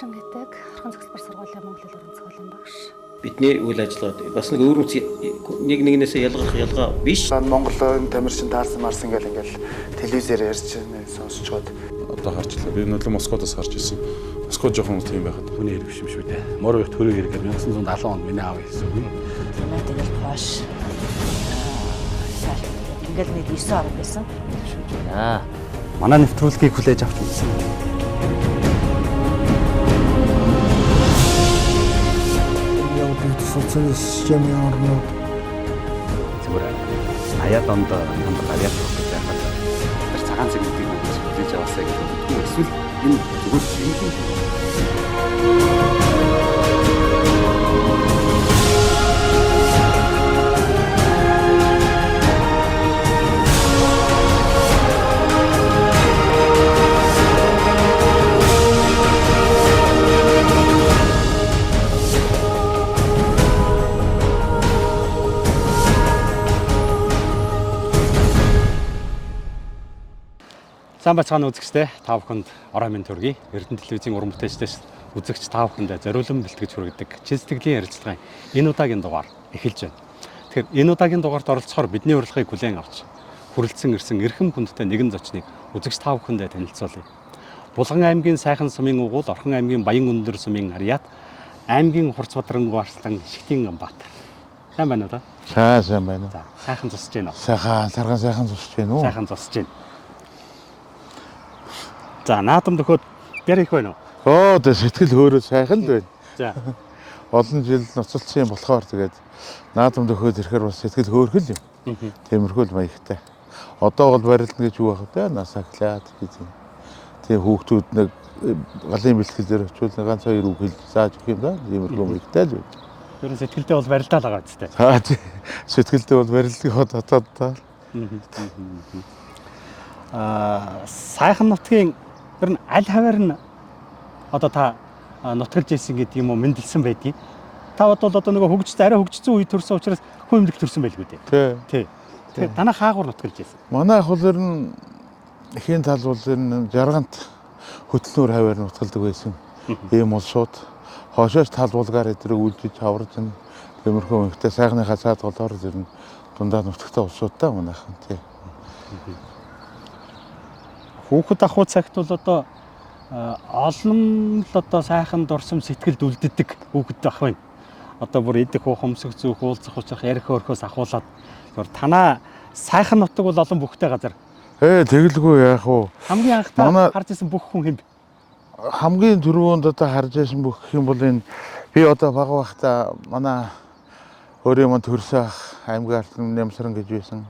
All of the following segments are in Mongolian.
Гомсрон гэдэг Орхон зохицлбор сургуулийн монгол хэл уран зохиолын багш. Бидний үйл ажиллагаа бас нэг өөр нэг нэгнээсээ ялгарх ялгаа биш. Монголын тамирчин таарсан марсан гэл ингээл телевизээр ярьж сонсчоод одоо харж илаа. Би нөлөө Москвадаас харж ирсэн. Москва жоохон тийм байхад. Хүний хэрэг биш юм шүү дээ. Морь их төрөө хэрэг 1970 онд миний аав хэлсэн үг. Тэгэл Пош ингээл нэг 9 орн байсан. Шүү. Манай нэвтрүүлгийг хүлээж авч үзсэн. Социалын системийн орнууд зүгээр аяад онд хамт гарьяад гэж яхад тэр цагаан цэгүүдийг хүлээж аваасаа гэж боддгоо. Эсвэл энэ зүгээр шингэн Сайн бацгаана үзэгчдээ, та бүхэнд орой минь төргий. Эрдэнэ телевизийн уран бүтээлчдээс үзэгч та бүхэндээ зориулан бэлтгэж хүргэдэг чин сэтгэлийн ярилцлагын энэ удаагийн дугаар эхэлж байна. Тэгэхээр энэ удаагийн дугаарт оролцохоор бидний урилгыг хүлээн авч хүрэлцэн ирсэн эрхэм хүндтэй нэгэн зочныг үзэгч та бүхэндээ танилцуулъя. Булган аймгийн сайхан сумын угуул, Орхон аймгийн Баян өндөр сумын Ариат, аймгийн Хурц Бадрангуй Арслан Шигтийн Баатар. Сайн байна уу та? Сайн байна уу? За, сайхан зусж байна уу? Сайхан, сарган сайхан зусч байна уу? Сайхан зусж байна. За, наадам дөхөөд бэр их байна уу? Оо, тэ сэтгэл хөөрөө сайхан л байна. За. Олон жил ноцолцсон юм болохоор тэгээд наадам дөхөөд ирэхээр бас сэтгэл хөөрхөл юм. Тиймэрхүү л маягтай. Одоо бол барилна гэж юу байх вэ? Нас ахлаад гэж юм. Тийм хүүхдүүд нэг галын бэлтгэл дээр очивол нэг ганц хоёр үг хэлж зааж өгөх юм да. Тиймэрхүү маягтай л байна. Ер нь сэтгэлдээ бол барилдаа л байгаа үстэй. За, сэтгэлдээ бол барилдаг дотоод та. Аа, сайхан нутгийн ер нь аль хаваар нь одоо та нутгалж ирсэн гэдэг юм уу мэндэлсэн байдгийг. Та бодвол одоо нөгөө хөгжсөн, арай хөгжсөн үе төрсэн учраас хүн эмнэлэг төрсэн байлгүй дээ. Тий. Тий. Тэгэхээр танай хаагур нутгалж ирсэн. Манай ах бол ер нь эхийн тал бол ер нь жаргант хөтөлнөр хаваар нутгалдаг байсан. Ийм улсууд хошооч тал булгаар эдрэг үлдэж хаварж нь тиймэрхүү мэгтэй сайхныхаа цаад голоор ер нь дундаа нутагтай улсуудтай манайхан тий. Хүүхэд ахуй цагт бол одоо олон л одоо сайхан дурсам сэтгэлд үлддэг хүүхэд ах байна. Одоо бүр идэх уух, өмсөх зүүх, уулзах учрах, ярих өрхөөс ахуулаад зүгээр танаа сайхан нутаг бол олон бүхтэй газар. Тэгэлгүй яах вэ? Хамгийн анх та харж исэн бүх хүн хэм бэ? Хамгийн түрүүнд одоо харж исэн бүх гэх юм бол энэ би одоо бага байхдаа манай өөрийн манд төрсөн ах аймгийн алтан Нямсран гэж байсан.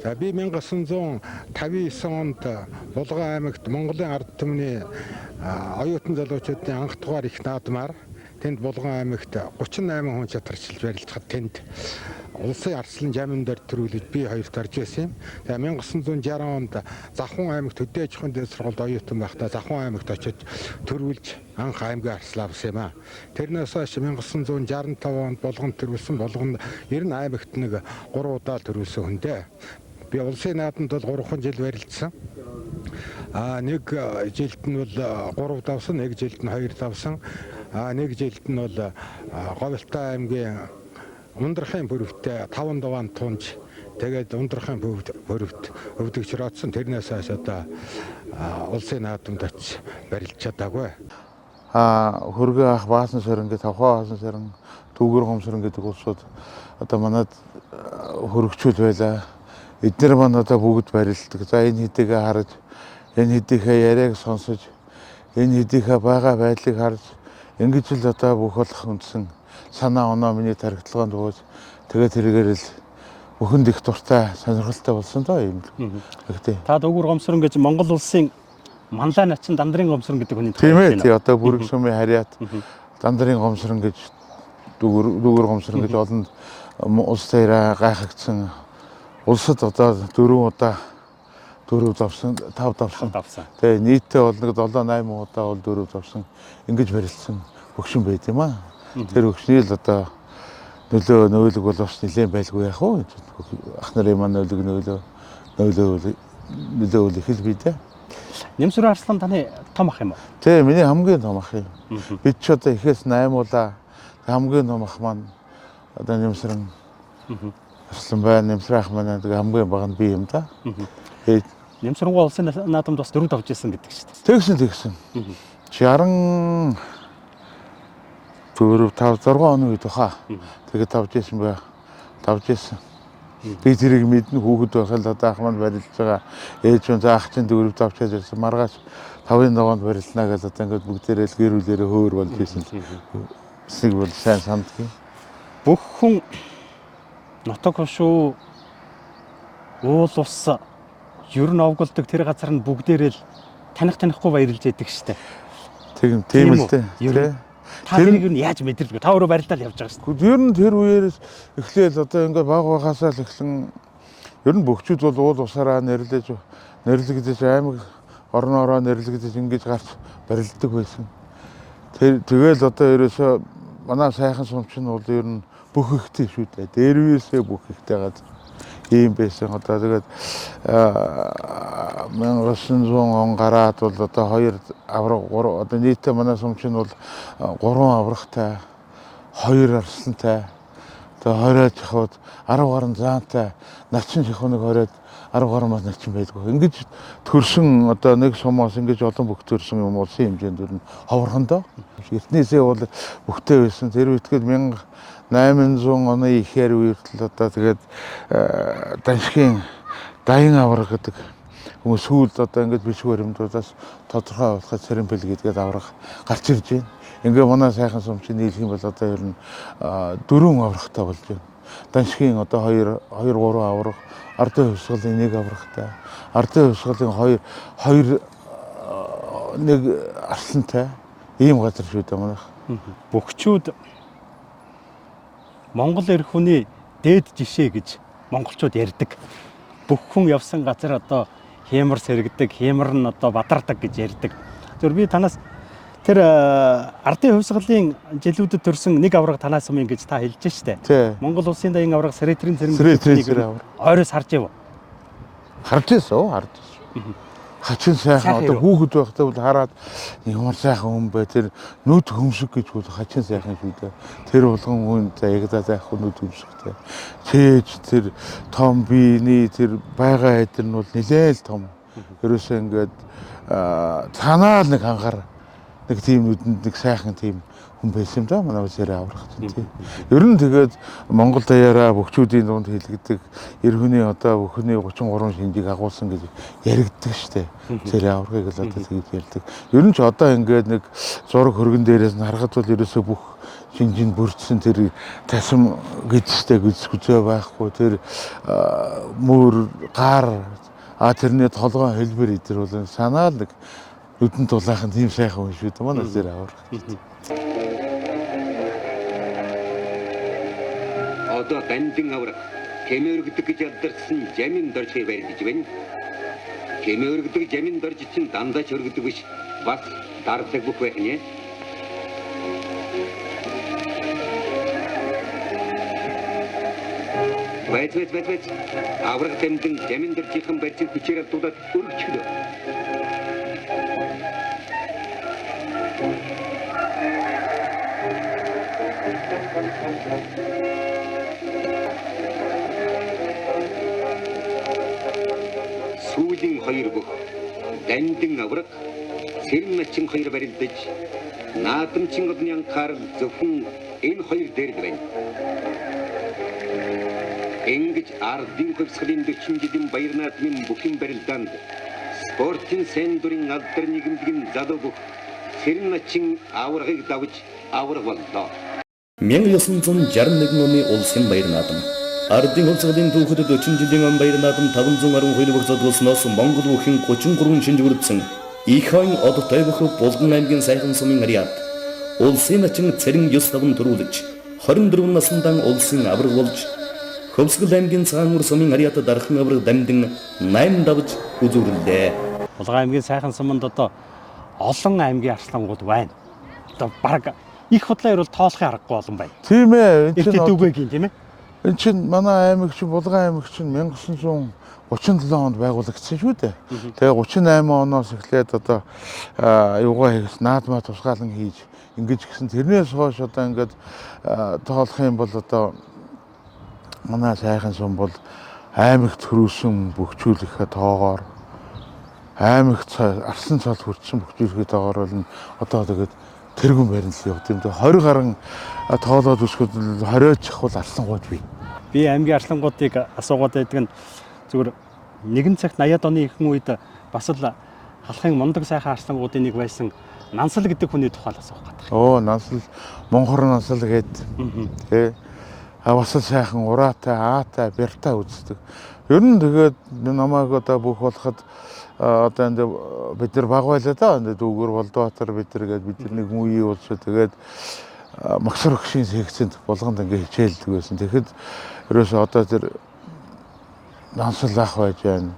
За би 1959 онд Булган аймагт Монголын ард түмний оюутан залуучуудын анх дугаар их наадмаар тэнд Булган аймагт 38 хүн чатарчилж барилдахад тэнд улсын арслан жамин дээр төрүүлж би хоёрт орж байсан юм. Тэгээ 1960 онд Завхан аймагт хөдөө аж ахуйн дээд сургуульд оюутан байхдаа Завхан аймагт очиж төрүүлж анх аймгийн арслан авсан юм аа. Тэрнээс хойш 1965 онд Булган төрүүлсэн. Булган ер нь аймагт нэг 3 удаа төрүүлсэн хүн дээ. Би улсын наадамд бол 3 жил барилдсан. Аа нэг жилд нь бол 3 давсан, нэг жилд нь 2 давсан. Аа нэг жилд нь бол Говьлтай аймгийн Ундрахын пүрэвтэй 5 даваан тунж тэгээд Ундрахын пүрэвт өвдөгч роодсон. Тэрнээс хойш одоо улсын наадамд очиж барилж чадаагүй. Аа хөргөө ах Баасан сорон гэдэг Тавхаа Баасан сорон, Дүүгэр гомсрон гэдэг улсууд одоо манад хөргөчүүл байлаа. Эднэр маань одоо бүгд барилдаг. За энэ хэдийгээ харж, энэ хэдийнхээ яриаг сонсож, энэ хэдийнхээ байгаа байдлыг харж ингэж л одоо бүх болох үндсэн санаа оноо миний тархитлагаанд бууж тэгээд тэргээр л бүхэнд их дуртай сонирхолтой болсон доо юм л. Гэхдээ Та Дүүгэр гомсрон гэж Монгол улсын манлай начин Дандрын гомсрон гэдэг хүний тухай тийм ээ ярьж тий байна. одоо бүрэг сумын харьяат Дандрын гомсрон гэж дүүгэр гомсрон гэж олон улс дээрээ гайхагдсан улсад одоо 4 удаа 4 давсан, 5 давсан. Давсан. Тэгээ нийтдээ бол нэг 7 8 удаа бол 4 давсан ингэж барилдсан хөгшин байт юм аа. Тэр хөгшний л одоо нөлөө нөөлөг бол бас нэлээд байлгүй яах вэ? Ах нарын маань нөлөг нөлөө нөлөө нөлөө их л бий дээ. Нэмсрэн Арслан таны том ах юм уу? Тий, миний хамгийн том ах юм. Бид ч одоо ихээс наймуулаа. Хамгийн том ах маань одоо Нэмсрэн Арслан байна. Нэмсрэн ах маань тэгээ хамгийн бага нь би юм да. Тэгээд Нэмсрэнгуй улсын наадамд бас дөрөв давж исэн гэдэг шүү дээ. Тэгсэн тэгсэн. 64 5 6 оны үед баха. Тэгээд тавж исэн бай. Тавж исэн. Би тэрийг мэднэ, хүүхэд байхад л одоо ах маань барилж байгаа. Ээж нь за ах чинь дөрөв тавчаад ирсэн. Маргааш 5-ын ногоонд барилнаа гэж одоо ингээд бүгдээрээ л гэр бүлээрээ хөөр болж исэн. Эснийг бол сайн сандгийн. Бүх хүн нутаг хошуу уул ус ер нь овголдог тэр газар нь бүгдээрээ л таних танихгүй баярлж яадаг штэ. Тийм тийм л дээ. Ер нь та тэрийг ер нь яаж мэдэрдэг вэ? Та өөрөө барилдаал явж байгаа штэ. Ер нь тэр үеэрээс эхлээл одоо ингээд баг багасаа л эхлэн ер нь бөхчүүд бол уул усаараа нэрлэж нэрлэгдэж аймаг орноороо нэрлэгдэж ингэж гарч барилддаг байсан. Тэр тэгэл одоо ерөөсөө манай сайхан сумч нь бол ер нь бүх ихтэй шүү дээ. Дээр үеэсээ бүх ихтэй газар ийм байсан. Одоо тэгээд 1900 он гараад бол одоо хоёр авраг гурав одоо нийтдээ манай сумч нь бол 3 аврагтай, 2 арслантай, тэгээ 20-од жахууд 10 гаруй заантай, начин шахууныг 20-од 10 гаруй мас начин байдгүй. Ингэж төрсөн одоо нэг сумоос ингэж олон бүх төрсөн юм улсын хэмжээнд ер нь ховорхондоо. Эртнээсээ бол бүхтэй байсан. Тэр үтгэл 1800 оны ихээр үертэл одоо тэгээд Даншгийн Даян авраг гэдэг хүмүүс сүүлд одоо ингэж бичиг баримтуудаас тодорхой болоход Цэрэнпэл гэдгээд авраг гарч ирж байна. Ингээ манай сайхан сум чинь нийлэх юм бол одоо ер нь 4 аврагтай болж байна. Даншгийн одоо 2 2 3 авраг, ардын хувьсгалын 1 аврагтай, ардын хувьсгалын 2 2 нэг арслантай ийм газар шүү дээ манайх. Бөхчүүд Монгол эр хүний дээд жишээ гэж монголчууд ярьдаг. Бүх хүн явсан газар одоо хиймар сэргэдэг, хиймар нь одоо бадардаг гэж ярьдаг. Зөв би танаас тэр ардын хувьсгалын жилүүдэд төрсэн нэг авраг танаас юм гэж та хэлж штэ. Монгол улсын даян авраг Срэтрийн цэрэн Срэтрийн авраг. Ойроос харж яв. Харж ирсэн, харж ирсэн. Хачин сайхан одоо хүүхэд байхдаа бол хараад ямар сайхан хүн бэ, тэр нүд хөмсөг гэж бол хачин сайхан шүү дээ. Тэр болгон хүн за яг за заахгүй нүд хөмсөгтэй. Чээж тэр том биений тэр байгаа хэдэр нь бол нилээл том. Ерөөсөө ингээд цаанаа л нэг анхаар нэг тийм нүдэнд нэг сайхан тийм хүн байсан юм да манай үсээрээ аврах чинь тий. Ер нь тэгээд Монгол даяараа бөхчүүдийн дунд хэлэгдэг эр хүний одоо бүхний 33 шинжийг агуулсан гэж яригддаг штэ. Сэрэ аврахыг л одоо тэгж ярьдаг. Ер нь ч одоо ингээд нэг зураг хөргөн дээрээс нь харахад бол ерөөсөө бүх шинжинд бүрдсэн тэр тасим гэжтэй гүзээ байхгүй тэр мөр гар тэрний толгойн хэлбэр идэр бол санаа л нэг нүдэн тулаахан тийм сайхан хүн шүү дээ манай сэрэ аврах. Одоо дамжин аврах хэмэөргөдөг гэж алдарсан жамин доржийг барьж байна. Хэмэөргөдөг жамин дорж чинь дандаа ч өргөдөг биш, бас дардаг бүх байх нэ. Байц байц байц байц. Аврах дамжин жамин доржийнхан барьсан хүчээр алдуулаад өргөчлөө. Сүүлийн хоёр бүх дамжин авраг сэрэн начин хоёр барилдаж наадамчин одны анхаарал зөвхөн энэ хоёр дээр л байна. Ингэж ардын хувьсгалын 40 жилийн баяр наадмын бүхэн барилдаанд спортын сайн дурын алдар нийгэмлэгийн залуу бүх сэрэн начин аврагыг давж авраг боллоо. 1961 оны улсын баяр наадам. Ардын хувьсгалын түүхэд 40 жилийн баяр наадам 512 бүх зодголсноос Монгол бүхэн 33 шинж бүрдсэн их ойн одтой бүх Булган аймгийн сайхан сумын ариад улсын начин цэрэн 9-5 төрүүлж 24 насндан улсын авраг болж Хөвсгөл аймгийн цагаан үр сумын ариад дархан авраг дамдин 8 давж үзүүрлээ. Булган аймгийн сайхан суманд одоо олон аймгийн арслангууд байна. Одоо бараг их худлаа ерөөл тоолохын аргагүй олон байна. Тийм ээ. Энэ чинь дүүгээгийн тийм ээ. Эн чинь манай аймаг чинь Булган аймаг чинь 1937 онд байгуулагдсан шүү дээ. Тэгээ 38 оноос эхлээд одоо юугаа хийгс наадмаа тусгаалan хийж ингэж гисэн. Тэрнээс хойш одоо ингээд тоолох юм бол одоо манай сайхан сум бол аймагт хөрөөсөн бөхчүүлэхэ тоогоор аймагт арсан цол хүртсэн бөхчүүлэхэ тоогоор бол одоо тэгээд тэргүүн баримтлал явд юм. 20 гарan тоолоод үсгэд 20 чахвал арслангууд бий. Би аймгийн арслангуудыг асуугаад байдаг нь зүгээр нэгэн цагт 80-ад оны ихэнх үед бас л халахын мундаг сайхан арслангуудын нэг байсан Нансал гэдэг хүний тухай л асуух гэдэг. Оо, Нансал, Монхор Нансал гээд тий. А бас л сайхан ураатай, аатай, бяртай үздэг. Ер нь тэгээд намайг одоо бүх болоход одоо энд бид нар баг байлаа да. Энд Дүүгэр Болдбаатар бид нар гээд бид нар нэг үеийн улс тэгээд Магсар өгшийн секцэнд Булганд ингээ хичээлдэг байсан. Тэгэхэд ерөөсөө одоо тэр Нансал ах байж байна.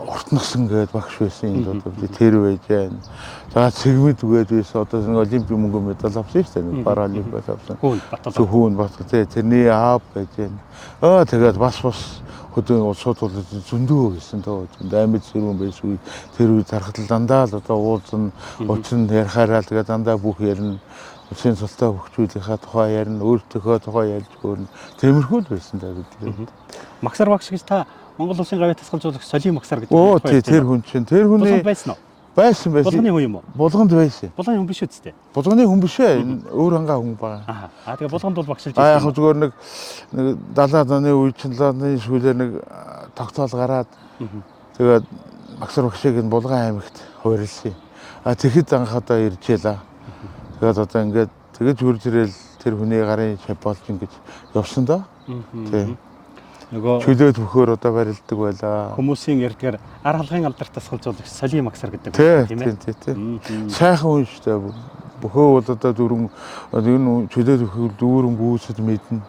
Урт насан гээд багш байсан юм одоо тэр байж байна. За цэгмэд үгээд байсан. Одоо нэг олимпийн мөнгө медаль авсан шүү дээ. Нэг паралимпиад авсан. Хүүн Батал. Хүүн Батал тий. Тэрний аав байж байна. Аа тэгээд бас хөдөө улсууд бол зөндөө гэсэн тоо. Амьд сэрүүн байсан үед тэр үед тархал дандаа л одоо уулзан учир нь ярихаараа л тэгээд дандаа бүх ярина. Улсын цолтой хөгжүүлийнхаа тухай ярина, өөртөөхөө тухай ярьж хөөрнө. Тиймэрхүү л байсан даа бид. Магсар багш гэж та Монгол Улсын гавьяа тасгалжуулагч Солийн Магсар гэдэг. Оо тий, тэр хүн чинь тэр хүний байсан уу? Байсан. Булганы хүн юм уу? Булганд байсан. Булганы хүн биш үсттэй. Булганы хүн биш ээ. Өөр ангаа хүн байгаа. Аа тэгээ Булганд бол багшилж байсан. Аа яг зүгээр нэг 70-аад оны үе чинь 70-аад сүүлээр нэг тогтоол гараад тэгээд Магсар багшийг энэ Булган аймагт хувирлсан. А тэгэхэд анх одоо иржээ л. Тэгээд одоо ингээд тэгэж хурж ирэл тэр хүний гарын шав болж ингэж явсан доо. Тий. Нөгөө чөлөөт бөхөр одоо барилдаг байлаа. Хүмүүсийн ярьдгаар ар халгын алдарт тасгалжуулагч Солийн Магсар гэдэг тийм ээ. Тий, тий. Сайхан хүн шүү дээ. Бөхөө бол одоо дөрвөн энэ чөлөөт бөхөр дүүрэн гүйцэд мэднэ.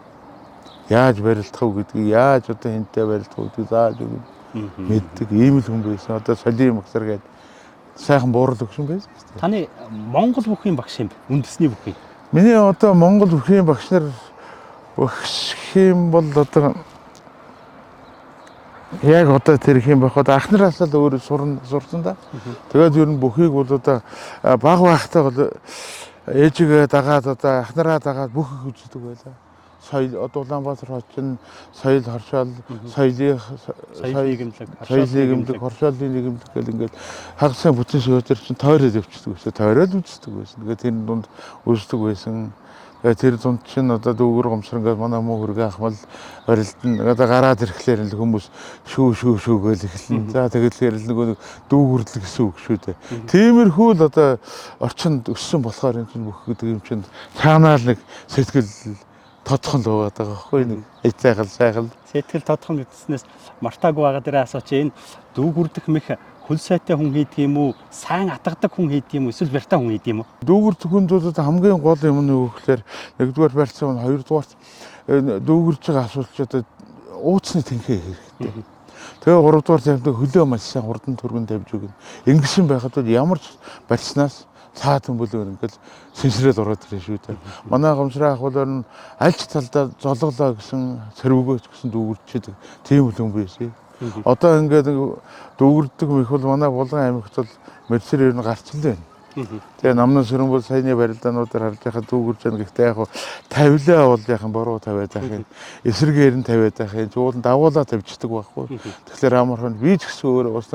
Яаж барилдах вэ гэдгийг, яаж одоо хинтээ барилдах вэ гэдгийг зааж өгнө. Мэддэг ийм л хүн байсан. Одоо Солийн Магсар гэдэг сайхан буурал өгсөн байсан шүү дээ. Таны Монгол бүхийн багш юм бэ? Үндэсний бүхийн. Миний одоо Монгол бүхийн багш нар багш юм бол одоо яг одоо тэр их юм байх одоо ах нараас л өөр сурсан да. Тэгээд ер нь бүхийг бол одоо баг байхдаа бол ээжигээ дагаад одоо ах нараа дагаад бүх их үздэг байлаа. Соёл одоо Улаанбаатар хот чинь соёл хоршоол, соёлын нийгэмлэг, хоршоолын нийгэмлэг гэл ингээд хагас бүтэн шөөтөр чинь тойроод явчихдаг байсан. Тойроод үздэг байсан. Тэгээд тэр дунд үздэг байсан. Тэгээд тэр дунд чинь одоо дүүгэр гомсор ингээд манай муу хөргөө ахмал барилдана. Одоо гараад ирэхлээр л хүмүүс шүү шүү шүү гэж эхэлнэ. За тэгэл нөгөө дүүгүрлэг гэсэн үг шүү дээ. Тиймэрхүү л одоо орчинд өссөн болохоор энэ чинь бүх гэдэг юм чинь цаанаа л нэг сэтгэл тодхон л байгаа байхгүй нэг айцайхал сайхал сэтгэл тодхон гэдснээс мартаагүй байгаа дээрээ асууч энэ дүүгүрдэх мэх хөл сайтай хүн хийдэг юм уу, сайн атгадаг хүн хийдэг юм уу, эсвэл бяртай хүн хийдэг юм уу? Дүүгүрдэх хүнд бол хамгийн гол юм нь юу гэхээр нэгдүгээр барьцаа нь, хоёрдугаар дүүгүрж байгаа асуулт ч одоо ууцны тэнхээ хэрэгтэй. Тэгээ гуравдугаар тавьдаг хөлөө маш сайн хурдан түргэн тавьж өгнө. Ингэсэн байхад бол ямар ч барьцнаас цаа төмбөлөөр ингээл сэнсрэл ороод ирнэ шүү дээ. Манай гомсраа ах бол нь аль ч талдаа золголоо гэсэн сэрвгөөч гэсэн дүүгүрчихэд тийм л хүн байсан. Одоо ингээд дүүгүрдэг мэх бол манай Булган аймагт бол мэрсэр ер нь гарч л байна. Тэгээ намнан сөрөн бол саяны барилдаануудаар харж байхад дүүгүрж байна. Гэхдээ яг тавилаа бол яг буруу тавиад байх юм. Эсрэгээр нь тавиад байх юм. Зуул дагуулаа тавьчихдаг байхгүй. Тэгэхээр амархан би ч гэсэн өөрөө бас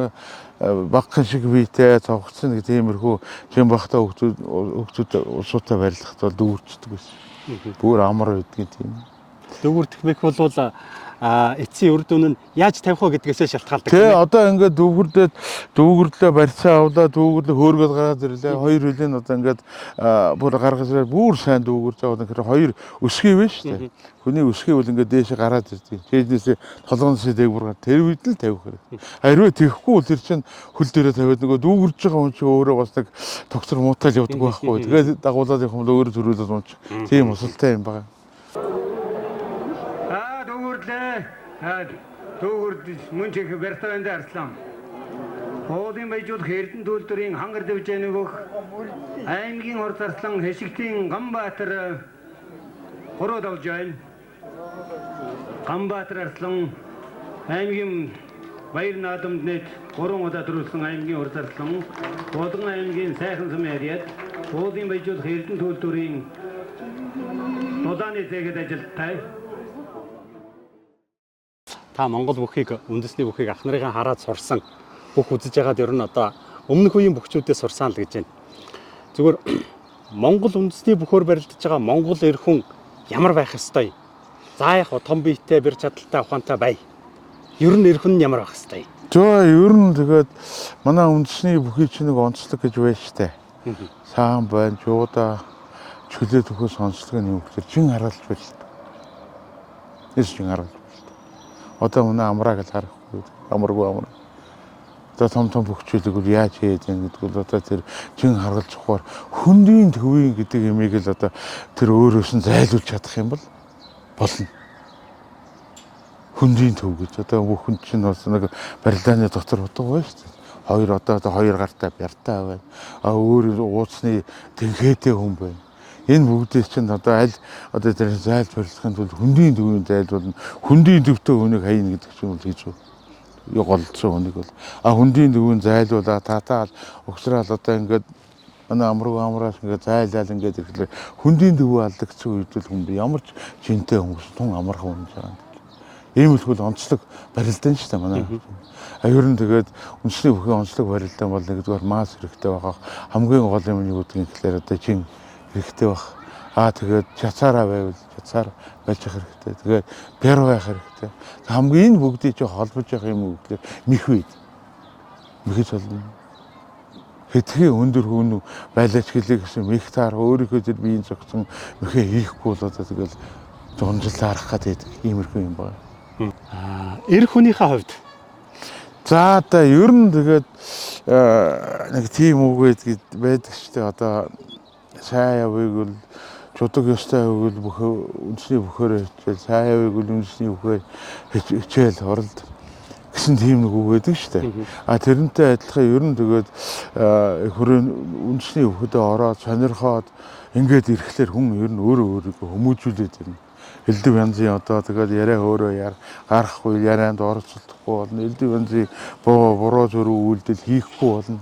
багхан шиг биетэй цогцсон нэг тиймэрхүү чем бахта хөгжүүд улсуутай барилдахад бол дүүрчдэг байсан. Бүр амар байдгийн тийм. Дүүгүрдэх мэх бол эцсийн үр дүн нь яаж тавих вэ гэдгээсээ шалтгаалдаг. Тий, одоо ингээд дүүгүрдээд дүүгүрлээ барьцаа авлаа, дүүгүрлээ хөөргөл гараад ирлээ. Хоёр хөлийн одоо ингээд бүр гаргаж ирээ бүр сайн дүүгүрж аваад тэгэхээр хоёр өсгий байна шүү дээ. Хүний өсгий бол ингээд дээшээ гараад ирдэг. Чээжнээсээ толгоноос дээгүүр гар тэр үед л тавих хэрэгтэй. Харин тэхгүй бол тэр чинь хөл дээрээ тавиад нөгөө дүүгүрж байгаа хүн чинь өөрөө бас нэг тогтор муутай л явдаг байхгүй. Тэгээд дагуулад явах юм бол өөрөө зөрүүлээд унчих. Тийм усалтай юм байна. Дүүгүрд мөн чих Бертавэнд арслан. Уулын баяжуулах Эрдэнэ төлдөрийн хангар дэвжээний бөх аймгийн хор зарслан Хэшигтийн Ганбаатар Хуруу давж байна. Ганбаатар Арслан аймгийн Баяр наадамд нийт 3 удаа төрүүлсэн аймгийн Урс Арслан, Булган аймгийн Сайхан сумын харьяат, Уулын баяжуулах Эрдэнэ төлөвлөрийн дулааны зээгэд ажилттай. Та Монгол бүхийг, үндэсний бүхийг ах нарынхаа хараад сурсан, бүх үзэж байгаад ер нь одоо өмнөх үеийн бүхчүүдээс сурсан л гэж байна. Зүгээр Монгол үндэсний бүхөөр барилдаж байгаа Монгол эр хүн ямар байх ёстой? За яг том биетэй, бэр чадaltaй, ухаантай бай. Ер нь эр хүн нь ямар байх ёстой? За ер нь тэгээд манай үндэсний бүхий чинь нэг онцлог гэж байна штэ. Саан байна, жуудаа чөлөө төхөөс онцлог нь юу гэхээр чин хараалж барилдаг. Эс чин хараалж барилдаг. Одоо манай амраа гэж харахгүй. Амаргүй амраа. Одоо том том бүхчүүлэг бол яаж хийгээд юм гэдэг бол одоо тэр чин харгалж ухаар хөндийн төвийн гэдэг юмыг л одоо тэр өөрөөс нь зайлуулж чадах юм бол болно. Хөндийн төв гэж одоо бүх хүн чинь бас нэг барилдааны дотор утга байна шүү дээ. Хоёр одоо хоёр гартай бяртай байна. А өөр ууцны тэнхээтэй хүн байна. Энэ бүгдээс чинь одоо аль одоо тэр зайлж барилдахын тулд хөндийн төвийн зайлуулна. Хөндийн төвтэй хүнийг хайна гэдэг чинь бол хэцүү. Голцсон хүнийг бол а хөндийн төвийн зайлуулаа татаал угсраал одоо ингээд манай амраг амраас ингээд зайлаал ингээд ирэхлээр хөндийн төвөө алдагдсан үед л хүн ямар ч жинтэй хүмүүс тун амархан хүн байгаа юм. Ийм л хөл онцлог барилдаан шүү дээ манай. А ер нь тэгээд үндэсний бүхэн онцлог барилдаан бол нэгдүгээр масс хэрэгтэй байгаа. Хамгийн гол юм нь юу гэдгийг гэхлээр одоо чин хэрэгтэй байх. Аа тэгээд чацаараа байвал чацаар байж явах хэрэгтэй. Тэгээд бэр байх хэрэгтэй. Хамгийн энэ бүгдийг чи холбож явах юм уу гэхлээр мэх үед. Мэхэж болно. Хэтэрхий өндөр хүн байлаач гэлээ гэсэн мэх таар өөрийнхөө тэр биеийн зогцсон мэхээ хийхгүй бол одоо тэгэл зунжил арах гэдэг иймэрхүү юм байна. Эр хүнийхээ хувьд За одоо ер нь тэгээд нэг тийм үг байдаг шүү дээ. Одоо сайн явыг бол чудаг ёстой явыг бол бүх үндэсний бүхээр хичээл, сайн явыг бол үндэсний бүхээр хичээл оролд гэсэн тийм нэг үг байдаг шүү дээ. А тэрнтэй адилхан ер нь тэгээд хүрээ үндэсний бүхэдээ ороод сонирхоод ингээд ирэхлээр хүн ер нь өөрөө өөрийгөө хүмүүжүүлээд ирнэ. Элдв янзын одоо тэгээд яриа өөрөө яар гарахгүй, ярианд оролцохгүй болно. Элдв янзын буруу зөрүү үйлдэл хийхгүй болно.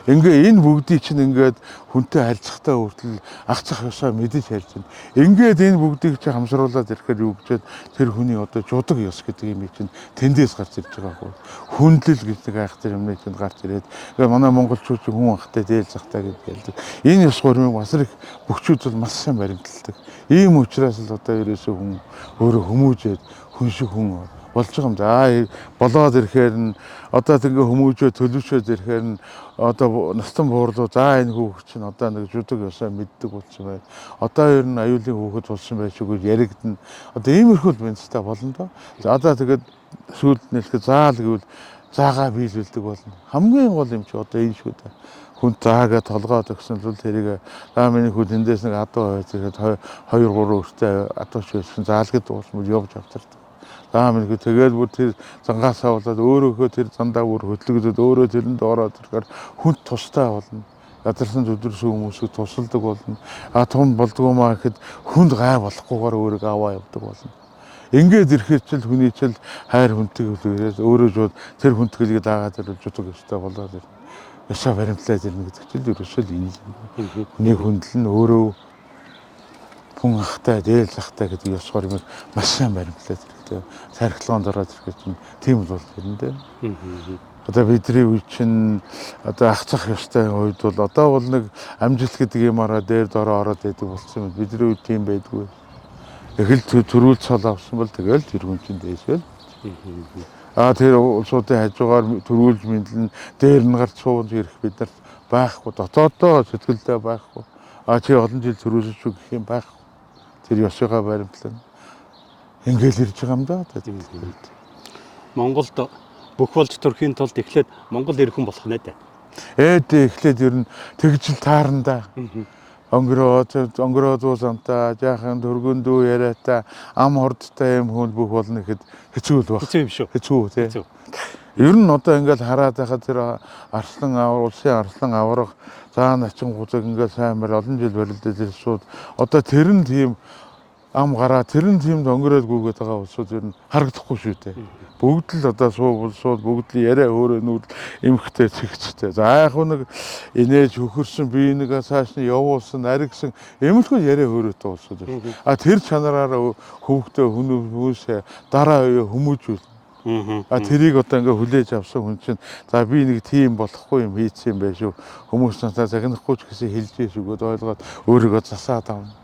Ингээ энэ бүгдийг чинь ингээд хүнтэй харьцахтаа хүртэл ах зах ёсоо мэдэж харьж байна. Ингээд энэ бүгдийг чинь хамсруулад ирэхээр юу гэжээд тэр хүний одоо жудаг ёс гэдэг юм чинь тэндээс гарч ирж байгаа хгүй. Хүндлэл гэж нэг айхтар юмны чинь гарч ирээд ингээ манай монголчууд чинь хүн ахтай дээл захтай гэж ярьдаг. Энэ ёс гурмыг бас их бөхчүүд бол маш сайн баримталдаг. Ийм учраас л одоо ерөөсөө хүн өөрөө хүмүүжээд хүн шиг хүн болж байгаа юм. За болоод ирэхээр нь одоо тэгээ хүмүүжөө төлөвшөөд ирэхээр нь одоо настан буурлуу за энэ хүүхэд чинь одоо нэг жүдэг ёсоо мэддэг болсон байна. Одоо ер нь аюулын хүүхэд болсон байж үгүй яригдана. Одоо иймэрхүү л бэнцтэй болно доо. За одоо тэгээд сүүлд нэлэхэд заал гэвэл заагаа биелүүлдэг болно. Хамгийн гол юм чи одоо энэ шүү дээ. Хүн заагаа толгойд өгсөн л тэрийг за миний хүү тэндээс нэг адуу байж ихэд 2 3 өртөө адууч байсан заал гэдэг болсон явж авчирдаг. За минь тэгээд бүр тэр зангаасаа болоод өөрөөхөө тэр зандаа бүр хөдлөгдөд өөрөө тэрэнд ороод ирэхээр хүнд тустай болно. Ядарсан зүдэрсэн хүмүүсийг тусалдаг болно. А том болдгоо маа гэхэд хүнд гай болохгүйгээр өөрийгөө аваа явдаг болно. Ингээд ирэхээр чил хүний чил хайр хүндэтгэл өөрөө шууд тэр хүндэтгэлийг дагаад ирвэл жудаг ёстой болоод ирнэ. Ёсоо баримтлаад ирнэ гэдэг чил ерөөсөө л энэ. Хүний хүндэл нь өөрөө хүн ахтай, дээл захтай гэдэг ёс гормыг маш сайн баримтлаад ирэхтэй. Сархилгаанд ороод ирэхэд чинь тийм л бол ирнэ дээ. Одоо бидний үе чинь одоо ах зах ёстой үед бол одоо бол нэг амжилт гэдэг юмараа дээр дороо ороод байдаг болсон юм. Бидний үед тийм байдгүй. Эхэл төрүүл цол авсан бол тэгэл тэр хүн чинь дээшэл. А тэр улсуудын хажуугаар төрүүлж мэдлэн дээр нь гарч сууж ирэх бид нарт байхгүй. Дотооддоо сэтгэлдээ байхгүй. А чи олон жил төрүүлж үү гэх юм байхгүй. Тэр ёсынхаа баримтлан ингээл ирж байгаа юм да. Монголд бүх болж төрхийн тулд эхлээд Монгол эр хүн болох нэ дээ. Ээд эхлээд ер нь тэгжил таарна да. Өнгөрөө зуусантай, жаахан төргөндөө яриатай, ам хордтой юм хүн бүх болно гэхэд хэцүү л баг. Хэцүү юм шүү. Хэцүү тий. Ер нь одоо ингээл хараад байхад тэр арслан авар, улсын арслан аварга, заан начин гузаг ингээл сайн мэр олон жил барилдаж ирсүүд одоо тэр нь тийм Ам гараа тэр нь тийм донгороод гүгээд байгаа улсууд ер нь харагдахгүй шүү дээ. Бүгд л одоо суубал суул бүгд л яриа өөрөө нүүдэл эмхтэй цэгцтэй. За яг нэг инээж хөхөрсөн бие нэг цааш нь явуулсан наригсан эмэлгүй яриа хөөрөөтэй улсууд байна. А тэр чанараараа хөвгтөө хүмүүсээ дараа үе хүмүүжүүл. А тэрийг одоо ингээ хүлээж авсан хүн чинь за би нэг тийм болохгүй юм хийцсэн юм байх шүү. Хүмүүс надад загнахгүй ч гэсэн хэлж ийш өгөөд ойлгоод өөрийгөө засаад авна.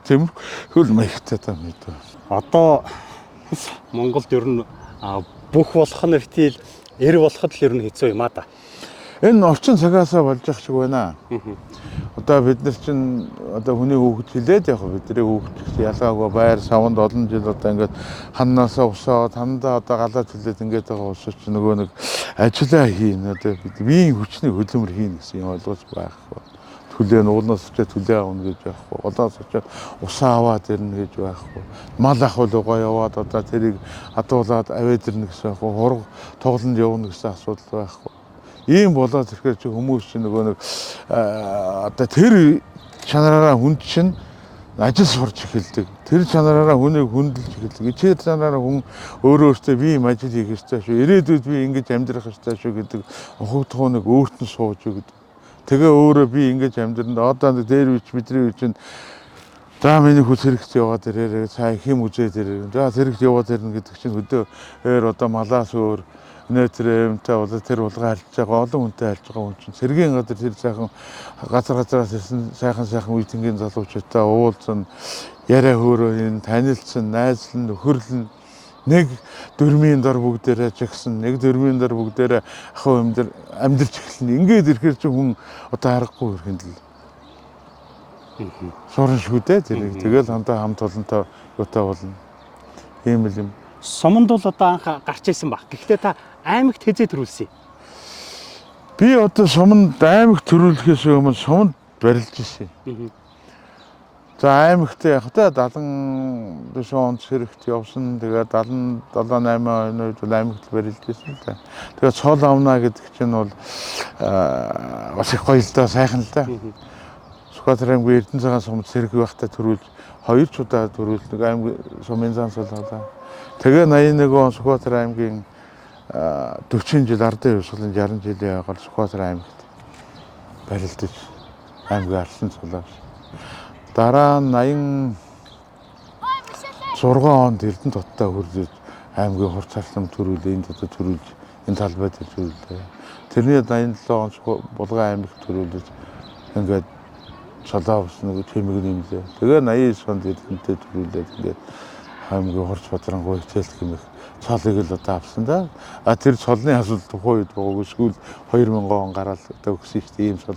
Тиймэрхүү маягтай та мэдээ. Одоо Монголд ер нь бүх болох нь битгий эр болоход л ер нь хэцүү юм а да. Энэ орчин цагаасаа болж явах шиг байна. Одоо бид нар чинь одоо хүний хүүхэд хилээд яг бидний хүүхэд гэсэн ялгаагүй байр савнд олон жил одоо ингээд ханнаасаа усаад хандаа одоо галаа түлээд ингээд байгаа улсууд чинь нөгөө нэг ажиллаа хийн одоо бид биеийн хүчний хөдөлмөр хийн гэсэн юм ойлгож байхгүй. Төлөө нуулнаас очиад төлөө авна гэж байхгүй. Олоос очиад усаа аваад ирнэ гэж байхгүй. Мал ахуул угаа яваад одоо тэрийг адуулаад аваад ирнэ гэсэн байхгүй. Хург тоглонд явна гэсэн асуудал байхгүй. Ийм болоод ирэхээр чи хүмүүс чинь нөгөө нэг одоо тэр чанараараа хүн чинь ажил сурч эхэлдэг. Тэр чанараараа хүнийг хүндэлж эхэлдэг. Тэр чанараараа хүн өөрөө өөртөө би юм ажил хийх ёстой шүү. Ирээдүйд би ингэж амьдрах ёстой шүү гэдэг ухагдахууныг өөрт нь сууж өгдөг. Тэгээ өөрөө би ингэж амьдрна. Одоо нэг дээр үеч бидний үе чинь за миний хүү цэрэгт яваад ирээрээ цаа хэм үзээд ирээрээ. За цэрэгт яваад ирнэ гэдэг чинь хөдөө өөр одоо малаас өөр нөөтрөө юмтай болоо тэр булгаа альж байгаа олон хүнтэй альж байгаа хүн чинь цэргийн газар тэр сайхан газар газараас ирсэн сайхан сайхан үе тэнгийн залуучуудтай уулзсан яриа хөөрөө энэ танилцсан найзлан нөхөрлөн нэг дөрмийн дор бүгдээрээ жагсан нэг дөрмийн дор бүгдээрээ ахуй амьдар амьдарч эхэлнэ. Ингээд ирэхээр чинь хүн одоо аргагүй ирэхэд л сурна шүү дээ тэрийг. Тэгэл хандаа хамт олонтой юутай болно. Ийм л юм. Суманд бол одоо анх гарч исэн баг. Гэхдээ та аймагт хэзээ төрүүлсэн юм? Би одоо суманд аймагт төрүүлэхээс өмнө суманд барилж ирсэн. За аймагт яг та 74 онд сэрэгт явсан. Тэгээ 77 8 оны үед бол аймагт барилж ирсэн л да. Тэгээ цол авна гэдэг чинь бол бас их гоё л да, сайхан л да. Сүхбаатар аймгийн Эрдэнэ цагаан сумд сэрэг байхдаа төрүүлж хоёр ч удаа төрүүлж нэг аймаг сумын зан цол авлаа. Тэгээ 81 он Сүхбаатар аймгийн 40 жил ардын хувьсгалын 60 жилийн агаар Сүхбаатар аймагт барилдаж аймгийн арлан цолоос. Дараа нь 86 онд Эрдэнэ хоттой хүрдэж аймгийн хурц харлам төрүүлээ, энд одоо төрүүлж энэ талбай дээр төрүүлээ. Тэрний 87 он Булган аймагт төрүүлж ингээд цолоо авсан нэг чимэг нэмлээ. Тэгээ 89 онд Эрдэнэтэй төрүүлээд ингээд аймгийн хурц бадрангуй хичээлт гэмэх цолыг л одоо авсан да. А тэр цолны асуудал тухайн үед байгаагүй сүүл 2000 он гараад одоо өгсөн шүү дээ. Ийм цол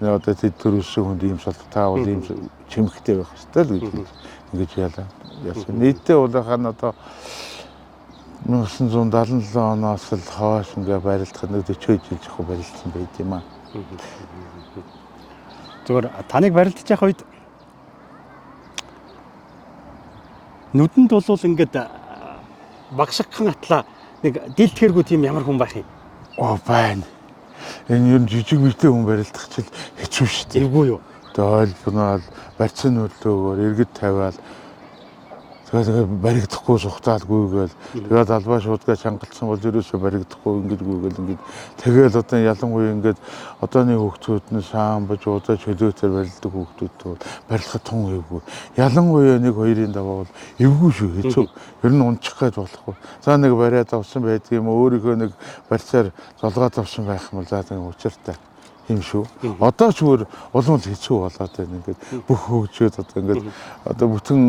одоо тэд төрүүлсэн хүнд ийм цол та бол ийм чимэгтэй байх ёстой л гэж ингэж яалаа. Яасан. Нийтдээ бол хаана одоо 1977 оноос л хойш ингээ барилдах нэг 40 жил жихгүй барилдсан байт юм аа. Зүгээр таныг барилдаж явах үед нүдэнд бол ингээд багшигхан атлаа нэг дилтгэргүй тийм ямар хүн байх юм? Оо байна. Энэ ер нь жижиг биетэй хүн барилдах чил хэцүү шүү дээ. Эвгүй юу? Тэгээ ойлбоноол барьцсан хөдлөөгөөр иргэд тавиал тэгээ баригдахгүй сухтаалгүй гээл тэгээд албаа шуудгаа чангалцсан бол ерөөсөө баригдахгүй ингэж гүйгээл ингэж тэгэл одоо ялангуяа ингээд одооны хүүхдүүд нь саамбаж удаа чөлөөтөр барилдаг хүүхдүүд бол барилгах тун эвгүй. Ялангуяа нэг хоёрын даваа бол эвгүй шүү хэцүү. Ер нь унчих гэж болохгүй. За нэг бариад авсан байдаг юм өөрийнхөө нэг барьцаар золгоод авсан байх юм бол за нэг учиртай юм шүү. Одоо ч өөр улам л хэцүү болоод байна. Ингээд бүх хөгжөөд одоо ингээд одоо бүтэн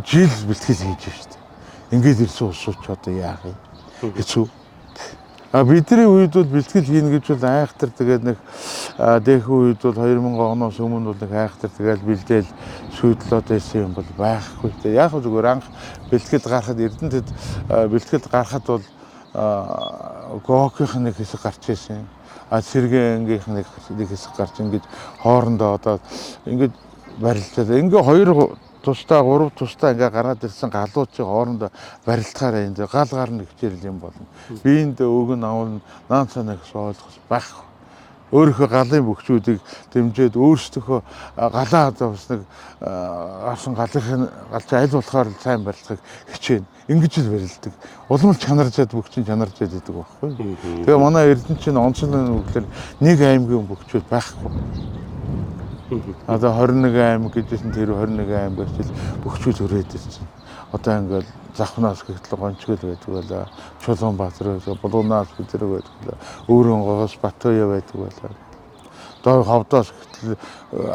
жил бэлтгэл хийж штэ. Ингээд ирсэн улсууд ч одоо яах юм? Хэцүү. А бидний үед бол бэлтгэл хийнэ гэж бол айхтар тэгээд нэг дээхэн үед бол 2000 оноос өмнө бол нэг айхтар тэгээд бэлдээл шүүдлээд байсан юм бол байхгүй. Тэгээд яг зүгээр анх бэлтгэл гарахад Эрдэнэтэд бэлтгэл гарахад бол Гокийнх нэг хэсэг гарч ирсэн. А Сэргээн ангийнх нэг хэсэг гарч ингэж хоорондоо одоо ингэж барилдаад ингээ хоёр тусдаа гурав тусдаа ингээ гараад ирсэн галууд чи хоорондоо барилдахаар энэ гал гарна хичээл юм болно. Биэнд өгөн авна наан цаана гэсэн ойлгох байхгүй. Өөрийнхөө галын бөхчүүдийг дэмжиж өөрсдийнхөө галаа одоо бас нэг гарсан галынхын галч аль болохоор сайн барилцахыг хичээнэ. Ингэж л барилдаг. Улам л чанаржаад бөхчин чанаржаад идэг байхгүй. Тэгээ манай Эрдэнэ чинь онцлог нь үгээр нэг аймгийн бөхчүүд байхгүй. Одоо 21 аймаг гэжсэн тэр 21 аймагаас л бөхчүүд өрөөд ирсэн. Одоо ингээл Завхнаас гэтэл Гончгол байдаг байлаа. Чулуунбаатар байдаг, Булуунаас Бүдэрэг байдаг байлаа. Өөрөнгоос Батуя байдаг байлаа. Доор ховдоос гэтэл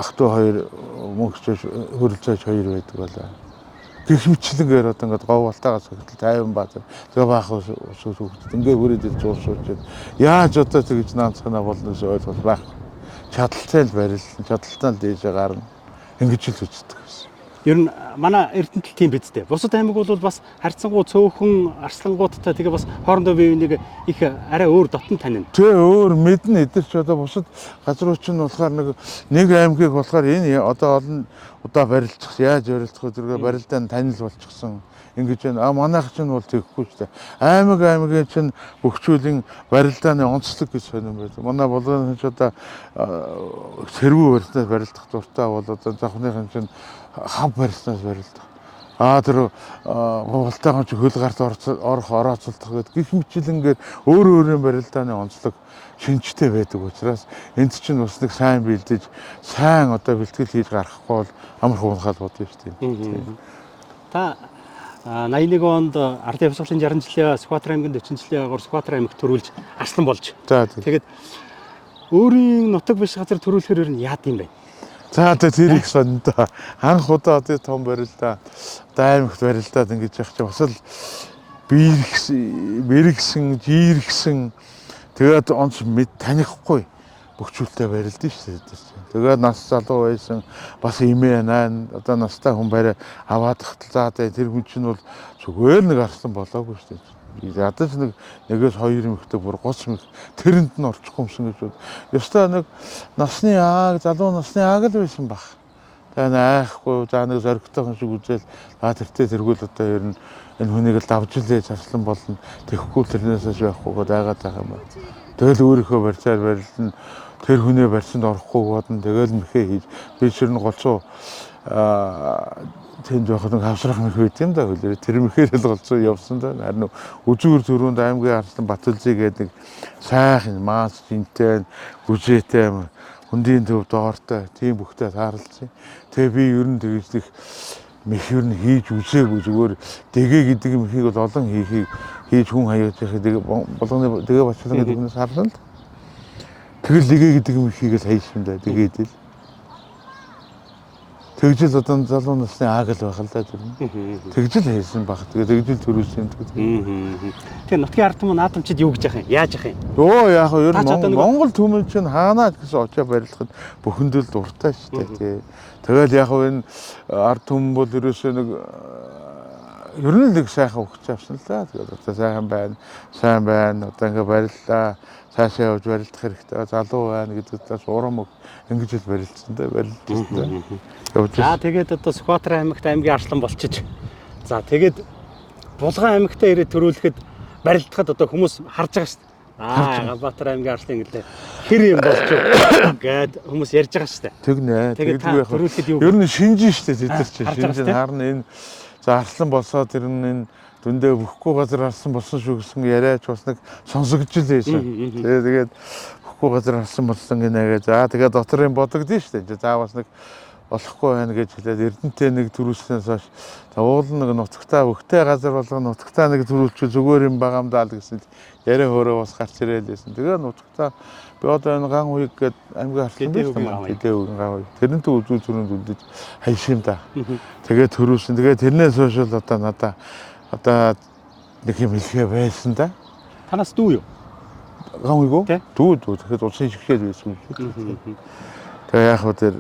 ах トゥ хоёр мөнгөчөөж хөрөлцөөж хоёр байдаг байлаа. Гэх мэтчлэнгээр одоо ингээд говьтаагаас гэтэл 50 баатар. Тэгээ баах ус ус ингээ хүрээд ирж уусууч. Яаж одоо тэгж наанцхана болно гэсэн ойлголт байх. Чадaltaй л барилсан, чадaltaй л дээшээ гарна. Ингэж л үздэг байсан. Ер нь манай Эрдэнэтэл тийм биз дээ. Бусад аймаг бол бас харьцангуй цөөхөн арслангуудтай тэгээ бас хоорондоо бие биенийг их арай өөр дотн танина. Тэ өөр мэднэ эдэр ч одоо бусад газрууд чинь болохоор нэг аймгийг болохоор энэ одоо олон удаа барилцах яаж барилцах вэ тэргээ барилдаа нь танил болчихсон ингэж байна. А манайх чинь бол тэгэхгүй шүү дээ. Аймаг аймгийн чинь бөхчүүлийн барилдааны онцлог гэж сонирн байдаг. Манай Булганы ч одоо сэргүү барилдаас барилдах дуртай бол одоо завхныхан чинь хав барилснаас барилдах. А тэр гугалтайхан чи хөл гарт орох орооцолдох гэдэг гих мэтчилэнгээр өөр өөрийн барилдааны онцлог шинжтэй байдаг учраас энд чинь бас нэг сайн бэлдэж сайн одоо бэлтгэл хийж гаргахгүй бол амар хуунхал бодно шүү дээ. Та 81 онд Ардын хувьсгалын 60 жилийн Сүхбаатар аймгийн 40 жилийн агуур Сүхбаатар аймагт төрүүлж арслан болж. За тэгээд өөрийн нутаг биш газар төрүүлэхээр ер нь яад юм бэ? За одоо тэр их сондоо. Анх удаа одоо том барилдаа аймагт барилдаад ингэж явах чи бас л бэргсэн, жииргсэн тэгээд онц мэд танихгүй бөхчүүлтэй барилдсан шүү дээ. Тэгээд нас залуу байсан бас имээ наан одоо настай хүн барай аваад хатал за тэр хүн чинь бол зүгээр нэг арслан болоогүй шүү дээ. Ядаж нэг нэгээс хоёр эмэгтэй бүр 30 мэх тэрэнд нь орчихгүй юмсан гэж бод. Ёстой нэг насны ааг залуу насны ааг л байсан баг. Тэгээ айхгүй за нэг зоригтойхон шиг үзэл а тэртээ тэргүүл одоо ер нь энэ хүнийг л давж лээ арслан болно. Тэгэхгүй тэрнээс хойш байхгүй дайгаад байх юм байна. Тэгэл өөрийнхөө барьцаар барилна. Тэр хүнээ барьсанд орохгүй бодно. Тэгэл мэхээ хийж би ч ер нь голцоо тэнд байхад нэг хавсрах мэх байт юм да хөлөө. Тэр мэхээр л голцоо явсан да. Харин үзүүр төрөнд аймгийн арслан Батүлзий гэдэг нэг сайхан маас жинтэй гүжээтэй хөндийн төв доортой тийм бүхтэй таарлцсан. Тэгээ би ер нь тэгж их мэх ер нь хийж үзээгүй зүгээр дэгэ гэдэг мехийг бол олон хийхийг хийж хүн хаяаж яхад дэгэ болгоны дэгэ бачлан гэдэг хүнээс харсан л. Тэгэл дэгэ гэдэг мехийг л хайсан да дэгээд л. Тэгжил одоо залуу насны ааг л байх л да тэр. Тэгжил хайсан баг. Тэгээ тэгжил төрүүлсэн гэдэг. Тэгээ нутгийн ард түмэн наадамчид юу гэж яах юм? Яаж яах юм? Өө яах вэ? Ер нь Монгол түмэн чинь хаанаа гэсэн очоо барилахад бөхөндөл дуртай шүү дээ тий. Тэгэл яг энэ ард түмэн бол ерөөсөө нэг ер нь нэг сайхан өгч авсан л да. Тэгээд одоо сайхан байна, сайн байна. Одоо ингээ бариллаа. Цаашаа явж барилдах хэрэгтэй. Залуу байна гэдэг талаас урам өг ингэж л барилцсан да, барилдсан да. За тэгээд одоо Сүхбаатар аймагт аймгийн арслан болчих. За тэгээд Булган аймагтаа ирээд төрүүлэхэд барилдахад одоо хүмүүс харж байгаа шүү дээ. Аа Ганбаатар аймгийн арслан гэлээ хэр юм болж гээд хүмүүс ярьж байгаа шүү дээ. Тэгнэ. Тэгээд төрүүлэхэд юу? Ер нь шинжин шүү дээ тэд нар чинь. Шинжин харна энэ за арслан болсоо тэр нь энэ дүндээ бүхгүй газар арслан болсон шүү гэсэн яриач бас нэг сонсогдож л байсан. Тэгээд бүхгүй газар арслан болсон гинэгээ. За тэгээд дотор юм бодогдсон шүү дээ. За бас нэг болохгүй байна гэж хэлээд Эрдэнэтэй нэг төрүүлснээс хойш за уул нэг нутагтаа өгтэй газар болгон нутагтаа нэг төрүүлчих зүгээр юм байгаа юм даа л гэсэн яриа хөөрөө бас гарч ирээл байсан. Тэгээ нутагтаа би одоо энэ ган уйг гээд аймгийн арслан байсан юм. Тэдээ үгийн ган уйг. Тэрнтэй үзүү төрөнд үлдэж хайш юм да. Тэгээ төрүүлсэн. Тэгээ тэрнээс хойш л одоо надаа одоо нэг юм хэлхээ байсан да. Танаас дүү юу? Ган уйг үү? Дүү. Тэгэхээр улсын шигшээл байсан юм шиг. Тэгээ яг хөө тэр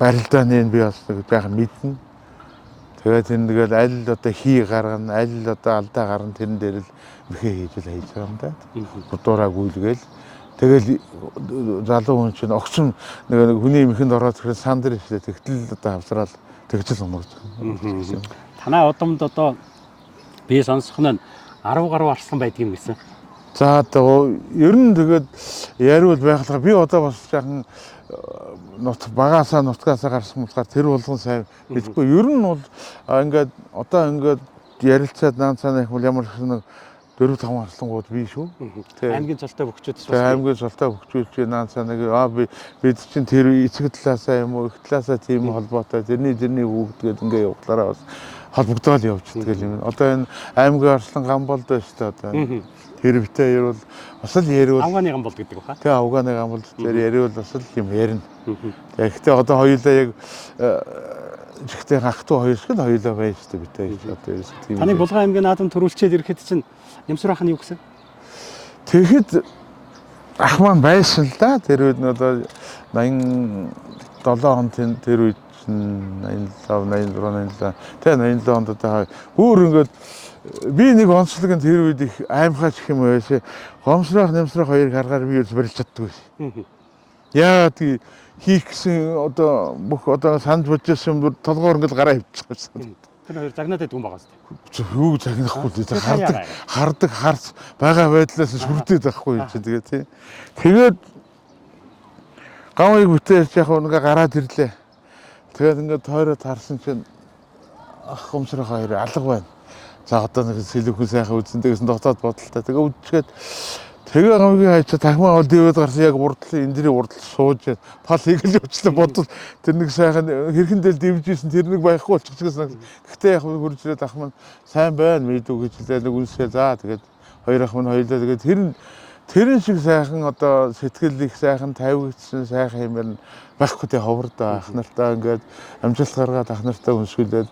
барилдааны би бас нэг жаахан мэднэ. Тэгээд тэр нэгэл аль одоо хий гаргана, аль одоо алдаа гарна тэрэн дээр л мэхээ хийж л хайж байгаа юм да. Будуураа гүйлгээл тэгэл залуу хүн чинь огцон нэг хүний мэхэнд ороод ирэхэд сан дээр шүү дээ. Тэгтэл одоо хавсраал тэгжил унагж байгаа. Танай удамд одоо би сонсох нь 10 гаруй арслан байдаг юм гэсэн. За одоо ер нь тэгээд яриул байхлага би одоо бас жаахан нут багаасаа нутгаасаа гарсан болохоор тэр болгон сайн мэдгүй. Ер нь бол ингээд одоо ингээд ярилцаад наан цаана их бол ямар их нэг 4-5 арслангууд бий шүү. Тэ. Аймгийн цолтой бөхчүүд шүү. Аймгийн цолтой бөхчүүд чи наан цаана аа бид чинь тэр эцэг талаасаа юм уу их талаасаа тийм холбоотой тэрний хүүхэд гээд ингээ явуулаараа бас холбогдоол явчихдаг юм. Одоо энэ аймгийн арслан Гамболд байна шүү дээ одоо. Тэр битээ ярил бас л яриул Афганы Гамболд гэдэг баха. Тэгээ Афганы Гамболд дээр яриул бас л юм ярина. Тэгэхдээ одоо хоёулаа яг жигтэй ах トゥ хоёр шиг л хоёулаа байж шүү дээ битээ одоо ерөөсөө тийм. Таныг Булган аймгийн наадам төрүүлчээд ирэхэд чинь Нямсвар ах нь юу гэсэн? Тэгэхэд ах маань байсан л да. Тэр үед нь одоо 87 он тэр үед чинь 87 86 87 тэ 87 онд одоо бүр ингээд би нэг онцлог нь тэр үед их аимхаач гэх юм байсан. Гомсрох Нямсрах хоёрыг харахаар би ерөөс барилж чаддгүй байсан. Яагаад хийх гэсэн одоо бүх одоо санаж бодож байсан юм толгоор ингээд гараа хөвчих байсан. Тэр хоёр загнаад байдгүй юм байгаа зү. Юу загнахгүй л хардаг харц байгаа байдлаас сүрдээд байхгүй юм чи тэгээ тий. Тэгээд гавыг бүтээж яг ингээ гараад ирлээ. Тэгээд ингээд тойроо тарсан чинь ах гомсрох хоёр алга байна. За одоо нэг сэлүүхэн сайхан үзэн гэсэн дотоод бодолтой. Тэгээ үдчихэд тэгээ гавгийн хайчаа тахмаа бол дивэд гарсан яг урдлын эндрийн урдл сууж пал хийгэл явчлаа бодвол тэр нэг сайхан хэрхэн дээл дивжсэн тэр нэг байхгүй болчих гэсэн. Гэхдээ яг хурж ирээд ах маань сайн байна мэдүү гэж хэлээ нэг үнсээ за тэгээд хоёр ах маань хоёулаа тэгээд тэрэн шиг сайхан одоо сэтгэл их сайхан тавигдсан сайхан юм байна байхгүй те ховордоо ах нартаа ингээд амжилт гаргаад ах нартаа үнсгүүлээд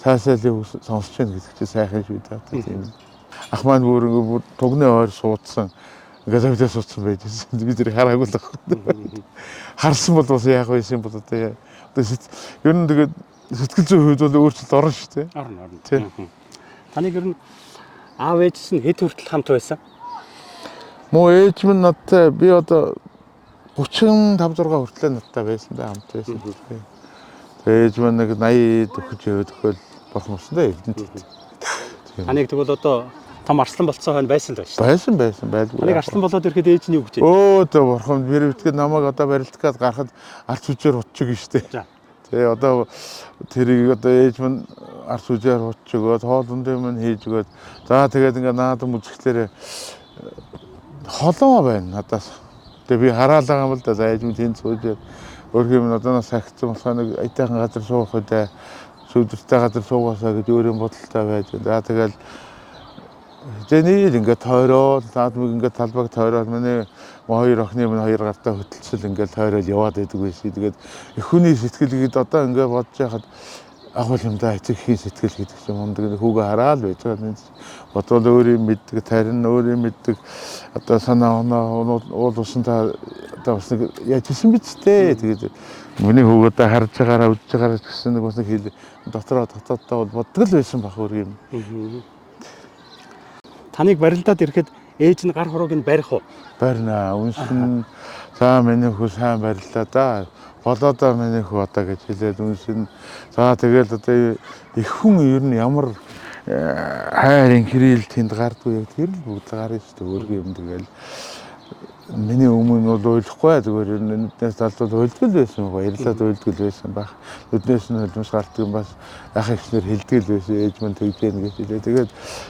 цаашаалыг сонсч яах гэдэг чинь сайхан шүү дээ тийм. Ах маань бүр ингээд тугны ойр суудсан. Ингээд завдаа суудсан байж байсан. Би тэр хараагүй л байхгүй. Харсан бол бас яах вэ юм бол одоо ер нь тэгээд сэтгэл зүйн хувьд бол өөрчлөлт орно шүү дээ. Орно. Таныг ер нь аав ээж нь хэд хүртэл хамт байсан? Муу ээж минь надтай би одоо 35 6 хүртэл надтай байсан да хамт байсан. Тэгээд ээж минь нэг 80 төхөж яваад бурхан болсон да Эрдэнэт. Таныг тэгвэл одоо том арслан болцсон хойно байсан л байна шүү дээ. Байсан байлгүй. Таныг арслан болоод ирэхэд ээж нь юу гэж? Өө тэ бурхан бэрвэтгээд намайг одоо барилдах гээд гарахад арц үжээр утчих юм шүү дээ. Тэгээ одоо тэрийг одоо ээж минь арц үжээр утчих өгөөд хоолундын минь хийж өгөөд за тэгээд ингээ наадам үзэхлээр холоо байна надаас. Тэгээ би хараал байгаа юм л да. За ээж минь тэнд сууж өөрхий минь одооноос сахицсан болохоор нэг аятайхан газар суух үдэ сүдэртэй газар суугаасаа гэж өөрийн бодолтой байж. За тэгэл зэний ингээд тойроод наадмыг ингээд талбайг тойроод миний хоёр охины минь хоёр гартаа хөтөлцөл ингээд тойроод яваад байдаг байсан. Тэгээд их хүний сэтгэл гээд одоо ингээд бодож яхад агуул юм да эцэг эхийн сэтгэл гэдэг чинь мундаг хүүгээ хараал байж байгаа. Бодвол өөрийн мэддэг, тарин өөрийн мэддэг одоо санаа оноо уул усантаа одоо бас нэг яаж хийсэн биз дээ. Тэгээд миний хүүг одоо харж байгаараа үзэж байгаараа гэсэн нэг бас нэг хэл дотроо дотооддоо бол боддог л байсан бах өөр юм. Таныг барилдаад ирэхэд ээж нь гар хурууг нь барих уу? Барина. Үнсэн за миний хүү сайн бариллаа да. Болоодоо миний хүү одоо гэж хэлээд үнсэн. За тэгэл одоо их хүн ер нь ямар хайр инхрийл тэнд гардгүй яг тэр л бүгд гарна шүү дээ. Өөргөө юм тэгэл миний өмнө бол уйлахгүй зүгээр ер нь нүднээс залбал уйлдгал байсан баярлаад уйлдгал байсан байх. Нүднээс нь хөлмөс гардаг юм бас ах эгчнэр хэлдэг л байсан ээж мань тэгж яах гэж хэлээ. Тэгээд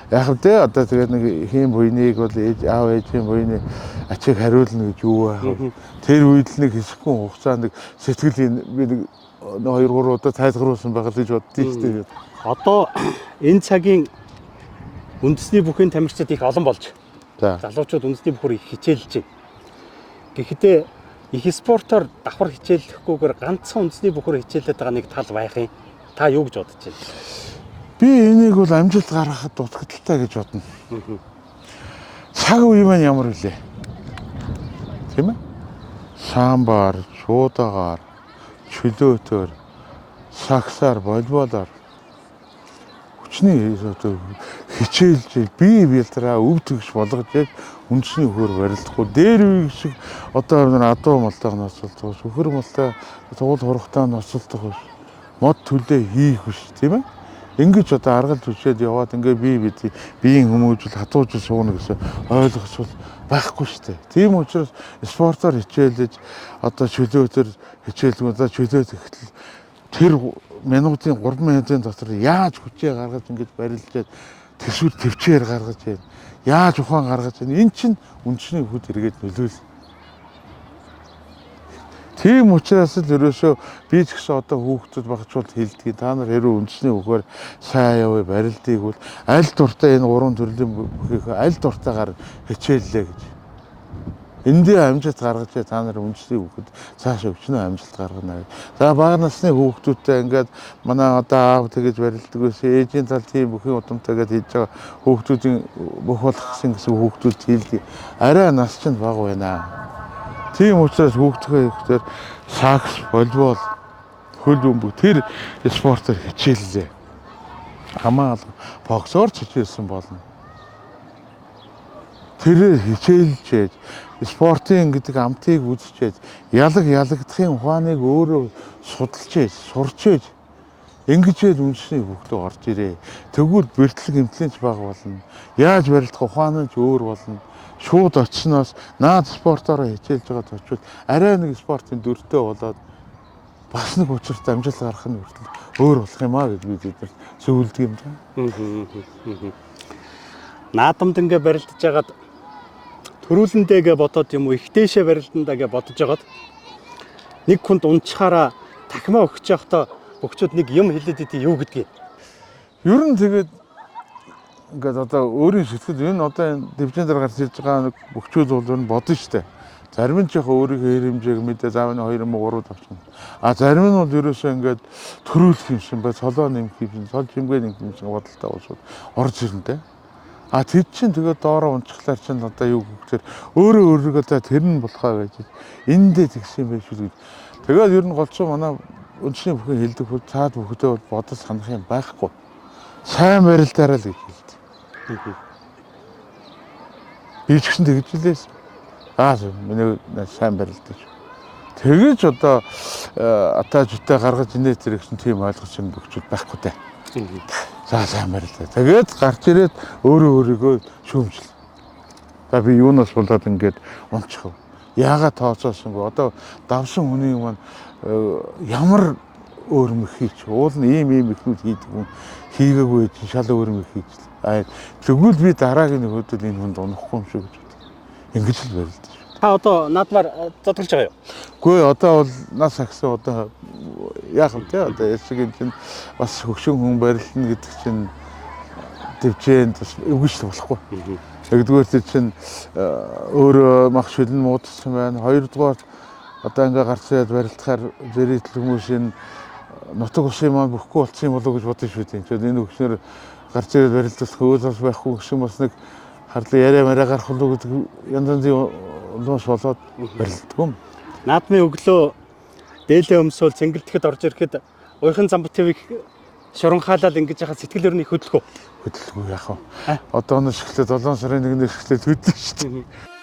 яг вэ одоо тэгээд нэг хийн буйныг бол ээж аав ээжийн буйны ачийг хариулна гэж юу байх вэ? Тэр үед л нэг хэсэгхэн хугацаа нэг сэтгэл би нэг 2 3 удаа тайлгаруулсан байх л гэж боддیں шүү дээ. Одоо энэ цагийн үндэсний бүхийн тамирчид их олон болж. Залуучууд үндэсний бүхөр их хичээлж байна. Гэхдээ их спортоор давхар хичээлэхгүйгээр ганцхан үндэсний бүхөр хичээлээд байгаа нэг тал байх юм. Та юу гэж бодож байна? Би энийг бол амжилт гаргахад дутагдaltaй гэж бодно. Цаг үе маань ямар вүлээ? Тийм ээ? Самбар, чуудагаар, чөлөөтөөр, сагсаар, волейболоор хүчний одоо хичээлж бие бэлтраа өв тэгш болгож яг үндэсний хөр барилдахгүй дээр үе шиг одоо адуу малтай ноцолдох биш, үхэр малтай тугуул хургатаа ноцолдох биш, мод төлөө хийх биш, тийм ээ? Ингэж одоо аргал түшээд яваад ингээ бие бид биеийн хүмүүжил хатуужил сууна гэсэн ойлгоцвол байхгүй шүү дээ. Тийм учраас спортоор хичээлж одоо чөлөөтөр хичээлгүй одоо чөлөөт ихтэл тэр минутын 3 минутын дотор яаж хүчээ гаргаж ингэж барилжаад төсвөр төвчээр гаргаж байна. Яаж ухаан гаргаж байна. Эн чинь үндэсний хүд эргээд нөлөөлнө. Тийм учраас л ерөөсөө би ч гэсэн одоо хүүхдүүд багчуулт хэлдэг. Та нар хэрвээ үндэсний үхээр сайн яваа барилдгийг бол аль дуртай энэ гурван төрлийн бүхийг аль дуртайгаар хичээллээ гэж. Эндээ амжилт гаргаж та нар үндэсний хүүхэд цаашаа өчнөө амжилт гаргана гэж. За бага насны хүүхдүүдтэй ингээд манай одоо аав тэгэж барилдаг байсан. Ээжийн тал тийм бүхэн удамтай гэж хийж байгаа хүүхдүүдийн бүх болох гэсэн хүүхдүүд хэлдэг. Арай нас чинь бага байна. Тийм учраас хүүхдийн ихтер сакс, волейбол, хөл бөмбөг тэр спортоор хичээллээ. Хамаалга боксоор ч хичээлсэн болно. Тэрээр хичээлжээд спортын гэдэг амтыг үзчихэд ялаг ялагдахын ухааныг өөрөө судалж, сурчээж ингэжээд үндэсний хүүхдөө орж ирээ. Тэгвэл бэртэл гэмтлийн ч бага болно. Яаж барилдах ухаан нь ч өөр болно. Шууд очсноос наад спортоороо хичээлж байгаад очивол арай нэг спортын дүртэй болоод бас нэг учирт амжилт гаргах нь хүртэл өөр болох юм а гэж би тэднэрт зөвлөдөг юм да. Наадамд ингээ барилдаж байгаад төрүүлэндээ гэ бодоод юм уу их дээшээ барилдандаа гэ бодож байгаад нэг хүнд унчхаараа тахимаа өгч явахдаа бөгчүүд нэг юм хэлээд идэв юу гэдгийг. Ер нь тэгээд ингээд одоо өөрийн сэтгэл энэ одоо энэ дивжин дээр гарч ирж байгаа нэг бөгчүүд бол ер нь бодно штэ. Зарим нь ч яг өөрийнхөө хэр хэмжээг мэдээ заав нь 2 юм уу 3 тавчихна. А зарим нь бол ерөөсөө ингээд төрүүлэх юм шиг бай, цолоо нэмэх юм шиг, цол жимгээ нэмэх юм шиг бодолтой улсууд орж ирнэ дээ. А тэд чинь тэгээд доороо унчихлаар чинь одоо юу гэхээр өөрөө өөрийгөө за тэр нь болохоо байж эндээ тэгсэн юм байх шүү гэж. Тэгээд ер нь голцоо манай үндэсний бүхэн хэлдэг хөл цаад бүхтэй бол бодол санах юм байхгүй. Сайн барилдаарай л гэж хэлдэг. Би ч гэсэн тэгж хэлээс. Аа миний сайн барилдаж. Тэгэж одоо атаа жүтэ гаргаж инээ тэр гэсэн тийм ойлгож юм бөхчүүд байхгүй дээ. За сайн барилдаа. Тэгээд гарч ирээд өөрөө өөрийгөө шүүмжил. За би юунаас болоод ингээд унчих вэ? Яагаад тооцоосонгүй? Одоо давсан хүний маань ямар өөрмөх хийч? Уул нь ийм ийм ихнүүд хийдэг хүн хийгээгүй чинь шал өөрмөх хийч. Аа тэгвэл би дараагийн нөхөдөл энэ хүнд унахгүй юм шиг гэж боддог. Ингэж л барилдаж. Та одоо наадмаар зодголж байгаа юу? Үгүй одоо бол нас ахсан одоо яах вэ те одоо ясаг энэ чинь бас хөгшин хүн барилна гэдэг чинь төвчээнд бас үгүйс болохгүй. Нэгдүгээр тэр чинь өөрөө мах шүлэн муудсан байна. Хоёрдугаар одоо ингээ гарч ирээд барилдахаар зэрэгтэл хүмүүсийн нутаг усын маань бүхгүй болцсон юм болов уу гэж бодсон шүү дээ. Тэгэхээр энэ хөгшнөр гарч ирээд барилдах үйл бас байхгүй гэсэн бас нэг харлаа яриа мараа гарах болов гэдэг янз янзын улмаас болоод барилддаг юм. Наадмын өглөө дээлээ өмсөөл цэнгэлдэхэд орж ирэхэд уяхан замбатыг шуранхаалал ингэж яхаа сэтгэл өрний хөдөлгөө. Хөдөлгөө яах вэ? Одоо нь шиглээ 7 сарын 1-нд шиглээ хөдлөн шүү дээ.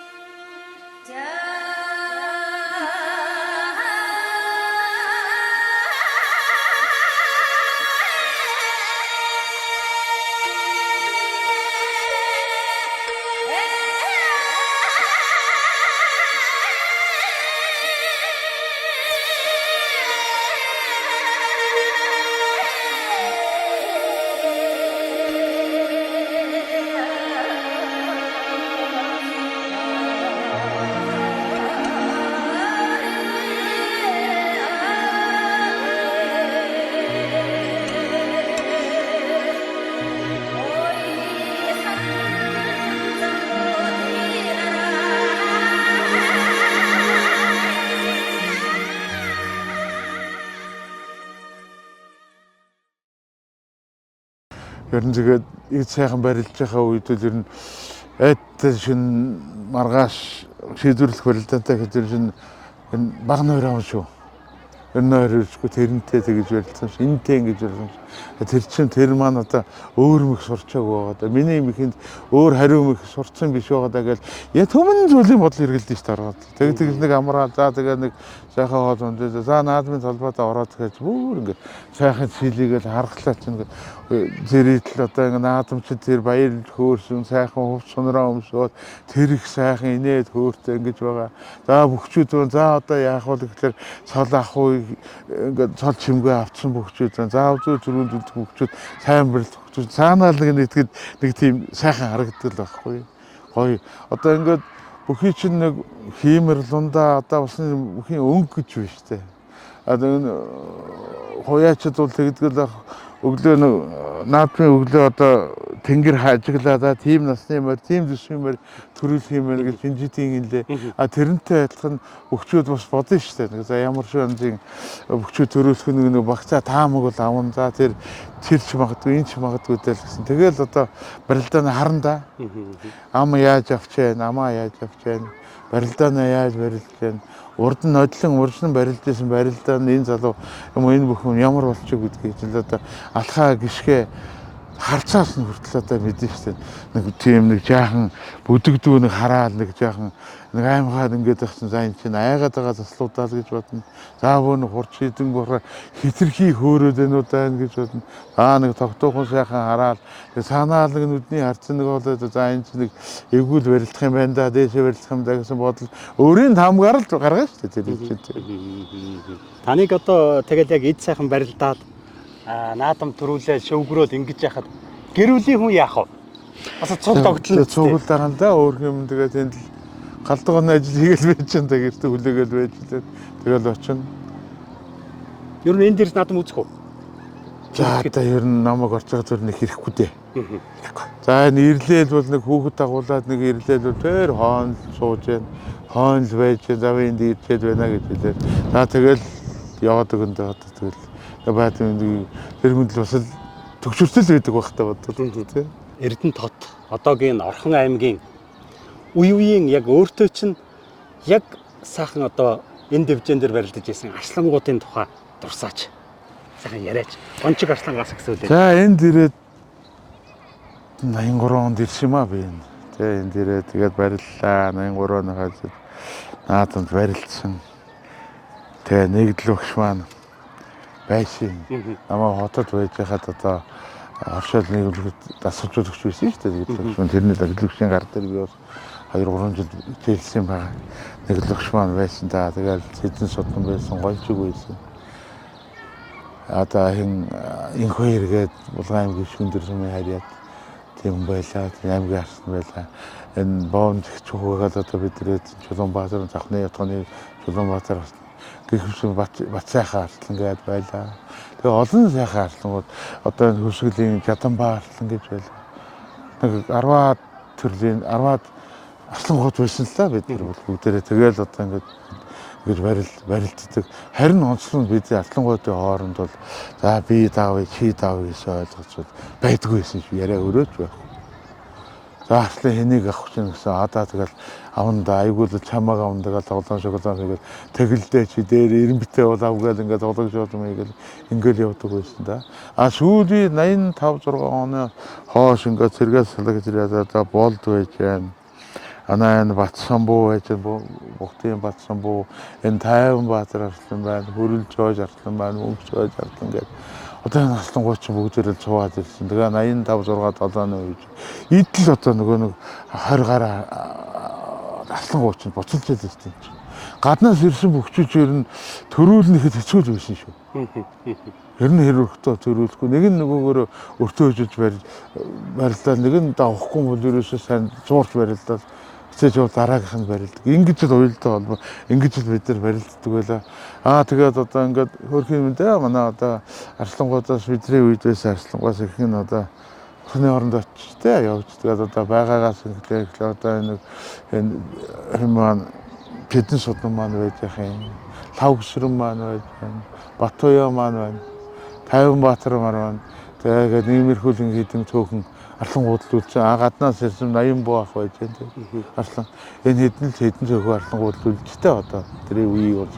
Ер нь тэгээд их сайхан барилж байгаа үед л ер нь айдтай шин маргааш шийдвэрлэх барилдаантай гэхээр шин энэ баг нойр аав шүү. Энэ нойр иржгүй тэрнтэй тэгж барилцсан ш. Энтэй ингэж барилцсан ш. Тэр чинь тэр маань одоо өөр мөх сурчаагүй байгаа. Миний мэхэнд өөр хариу мөх сурцсан биш байгаа даа гэл я түмэн зүйлийн бодол эргэлдэж шүү дээ ороод. Тэг тэгж нэг амраа за тэгээ нэг сайхан хоол ундээ за наадмын толгойд ороод гэж бүр ингээд сайхан цэлийгээл харгалаа чинь зэрэгтэл одоо ингээд наадам чи тэр баяр хөөрсөн сайхан хувц сунраа өмсөөд тэр их сайхан инээд хөөртэй ингэж байгаа. За бөхчүүд байна. За одоо яах вэ гэхлээр цол ах уу ингээд цол чимгээ авцсан бөхчүүд байна. За зүү зүрүүнд үлдэх бөхчүүд сайн барилт бөхчүүд цаанаа л нэг нэгтгэд нэг тийм сайхан харагддаг л байхгүй. Гоё. Одоо ингээд бүхий чинь нэг хиймэр лундаа одоо бас бүхийн өнгө гэж байна шүү дээ. Одоо энэ хуяачд бол тэгдэг л өглөө нэг наадмын өглөө одоо тэнгэр хажиглаа да тийм насны морь тийм төсвийн морь төрүүлэх юм байна гэж шинжитийн инлээ. А тэрнтэй адилхан бөхчүүд бас бодно шүү дээ. За ямар шиг янзын бөхчүүд төрүүлэх нэг нэг багцаа таамаг бол авна. За тэр тэр ч магадгүй энэ ч магадгүй дэл гэсэн. Тэгэл одоо барилдааны харна да. Ам яаж авч байна, амаа яаж авч байна, барилдаанаа яаж барилж байна. Урд нь нодлон уржин барилж исэн барилдаа нь энэ залуу юм энэ бүхэн ямар болчих гэдгийг чинь л одоо алхаа гიშгэ харцаас нь хүртэл одоо мэдэн шүү дээ. Нэг тийм нэг жаахан бүдэгдүү нэг хараал нэг жаахан нэг аймхаад ингээд байх чинь за энэ чинь айгаад байгаа заслуудаа л гэж бодно. За бөө нэг хурц шийдэн болохоор хитрхи хөөрөөд байна уу даа гэж бодно. За нэг тогтоохон сайхан хараал цаанаа л нэг нүдний харцсан нэг болоод за энэ чинь нэг эвгүүл барилдах юм байна да дээшээ барилдах юм да гэсэн бодол өөрийн таамгаар л гаргана шүү дээ тэр чинь. Таныг одоо тэгэл яг эд сайхан барилдаад наадам төрүүлээ шөвгөрөөл ингэж яхад гэр бүлийн хүн яах вэ? Бас цуг догтлоо. Цуг л байгаа л да өөр юм тэгээд энд л галдгооны ажил хийгээл байж энэ гэртээ хүлээгээл байж лээ. Тэгэл очино. Ер нь энэ дээрс наадам үзэх үү? За одоо ер нь намайг орж байгаа зүйл нэг хэрэггүй дээ. За энэ ирлээл бол нэг хүүхэд дагуулад нэг ирлээл бол тэр хоон сууж гэн хоон л байж за би энд ирчээд байна гэж хэлээд. За тэгэл яваад өгөндөө одоо тэгэл баат тэр хүнд л бас л төгшөртөл байдаг байх та бодвол тий. Эрдэнэ тот одоогийн Орхон аймгийн үе үеийн яг өөртөө чинь яг сайхан одоо энэ дэвжэн дээр барилдаж исэн арслангуудын тухай дурсаач. Сайхан яриач. Гончиг арслангаас гэсүүлээ. За энд ирээд 83 онд ирсэн юм а би энэ. Тэ энд ирээд тэгээд бариллаа 83 оныхаа наадамд барилдсан. Тэгээ нэгдэл багш маань байсан. Намайг хотод байж хахад одоо оршол нийгэмлэхэд дасгалжуулагч байсан шүү дээ. Нэгдэл багш маань тэрний төлөвчийн гар дээр би бас 2-3 жил хичээлсэн байгаа. Нэгдэл багш маань байсан да. Тэгээд сэдэн судан байсан, гончиг байсан. Одоо хин инхөө эргээд Булган аймгийн шүндэр сумын харьяат тийм байлаа. Тийм аймгийн арсан байлаа. Энэ боомж чухуугаад одоо бид нэр Чулуунбаатар завхны ятганы Чулуунбаатар гэх мэт бат сайхан арслан гээд байлаа. Тэгээ олон сайхан арслангууд одоо энэ хөрсгөлийн Жаданбаа арслан гэж байлаа. Нэг 10 төрлийн 10-аад арслангууд байсан л та бид нар бол бүгдээрээ тэгэл одоо ингээд ингэж барилддаг. Харин онцлог нь бидний арслангуудын хооронд бол за би даавыг чи даавыг гэсэн ойлголцууд байдгүй байсан шүү. Яриа өрөөч байх. За арслан хэнийг авах чинь гэсэн адаа тэгэл авна да айгүй л чамааг авна тэгэл тоглоом шоглоом тэгэл тэгэлдээ чи дээр эренбитээ бол ав гэл ингээд тоглож юм ингээл ингээл явдаг байсан да. А сүүлийн 85 6 оны хоош ингээд цэргээс салгаж ирээд за болд байж байна. Анаа энэ Батсамбуу байж байна. Бухтын Батсамбуу энэ Тайванбаатар арслан байна. Хөрөл жоож арслан байна. Мөнгө жоож арслан гэдэг. Одоо энэ арслангууд чинь бүгдээрээ л цуваад ирсэн. Тэгээ 85 6 7 оны үед идэл одоо нөгөө нэг 20 гаруй арслангууд чинь буцалж байлаа шүү дээ. Гаднаас ирсэн бөхчүүч ер нь төрүүлнэхэд хэцүү л байсан шүү. Ер нь хэр өрхтөө төрүүлэхгүй нэг нь нөгөөгөөрөө өртөө өжөж барилдаа нэг нь давхгүй бол ерөөсөө сайн зуурч барилдаа эцээж бол дараагийнх нь барилдаг. Ингэж л уялдаа холбоо ингэж л бид нар барилддаг байлаа. Аа тэгээд одоо ингээд хөөрхийн юм дээ манай одоо арслангуудаас бидний үед байсан арслангаас их нь одоо Бурхны оронд очиж тэ явж тэгээд одоо байгаагаас ингээд одоо энэ энэ маань тэдэн судан маань байж явах юм. Лав гүсрэн маань байж байна. Батуяа маань байна. Тайванбаатар маань байна. Тэгээд иймэрхүү л хэдэн цөөхөн арслангууд л үлдсэн. А гаднаас ирсэн 80 буу ах байж байна. Арслан энэ хэдэн л хэдэн цөөхөн арслангууд л үлдчихтэй одоо тэр үеийг бол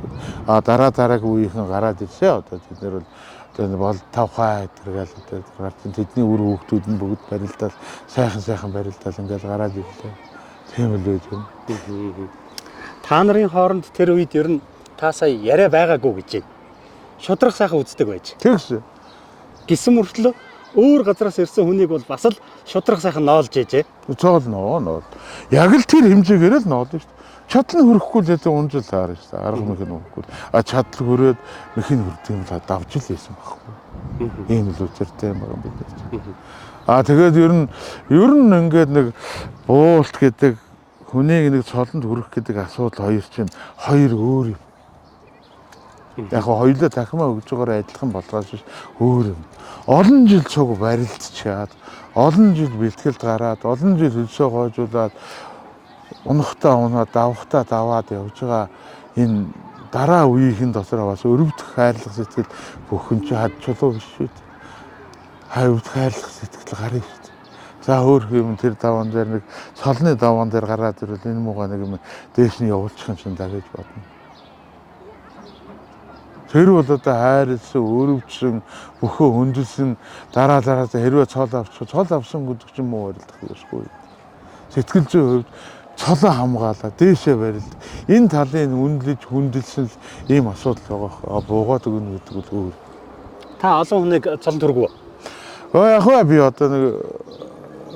а дараа дараагийн үеийнхэн гараад ирсэн. Одоо тэд нар бол Одоо бол тавхай гэдэргээл одоо гарч тэдний үр хүүхдүүд нь бүгд барилдаал сайхан сайхан барилдаал ингээл гараад ирлээ. Тийм л байж байна. Та нарын хооронд тэр үед ер нь та сая яриа байгаагүй гэж байна. Шудраг сайхан үздэг байж. Тэгс. Гисэн мөртлөө өөр газараас ирсэн хүнийг бол бас л шудраг сайхан ноолж ээжээ. Цоол ноо. Яг л тэр хэмжээгээр л ноолно шүү дээ. Чадал нь хөрөхгүй л ядаа унжил таарна шүү дээ. Арга мэх нь хөрөхгүй. А чадал хөрөөд мэх нь хөрдөг юм л давж л байсан байхгүй. Ийм л учиртай юм байна бид нар. А тэгээд ер нь ингээд нэг буулт гэдэг хүнийг нэг цолонд хүрэх гэдэг асуудал хоёр чинь хоёр өөр юм. Яг хоёулаа дахимаа өгж байгаараа адилхан болгоос биш өөр юм. Олон жил цуг барилдчаад, олон жил бэлтгэлд гараад, олон жил хөлсөө гоожуулаад унахтаа унаад, давхтаа даваад явж байгаа энэ дараа үеийнхэн дотор бас өрөвдөх хайрлах сэтгэл бүх хүн чинь хад чулуу биш шүү дээ. Хавьд хайрлах сэтгэл гарна шүү дээ. За өөр юм тэр даваан дээр нэг цолны даваан дээр гараад ирвэл энэ муугаа нэг юм дээш нь явуулчих юм чинь даа гэж бодно. Тэр бол одоо хайрлсан, өрөвдсөн, бүхөө хөндлөсөн дараа дараа хэрвээ цол авчих, цол авсан гэдэг чинь муу барилдах ёсгүй. Сэтгэл зүйн хувьд цолоо хамгаалаа, дээшээ барилд. Энэ талын үнэлж хүндэлсэн л ийм асуудал байгаа. Буугаад өгнө гэдэг бол өөр. Та олон хүнийг цолонд хүргэв. Яг вэ би одоо нэг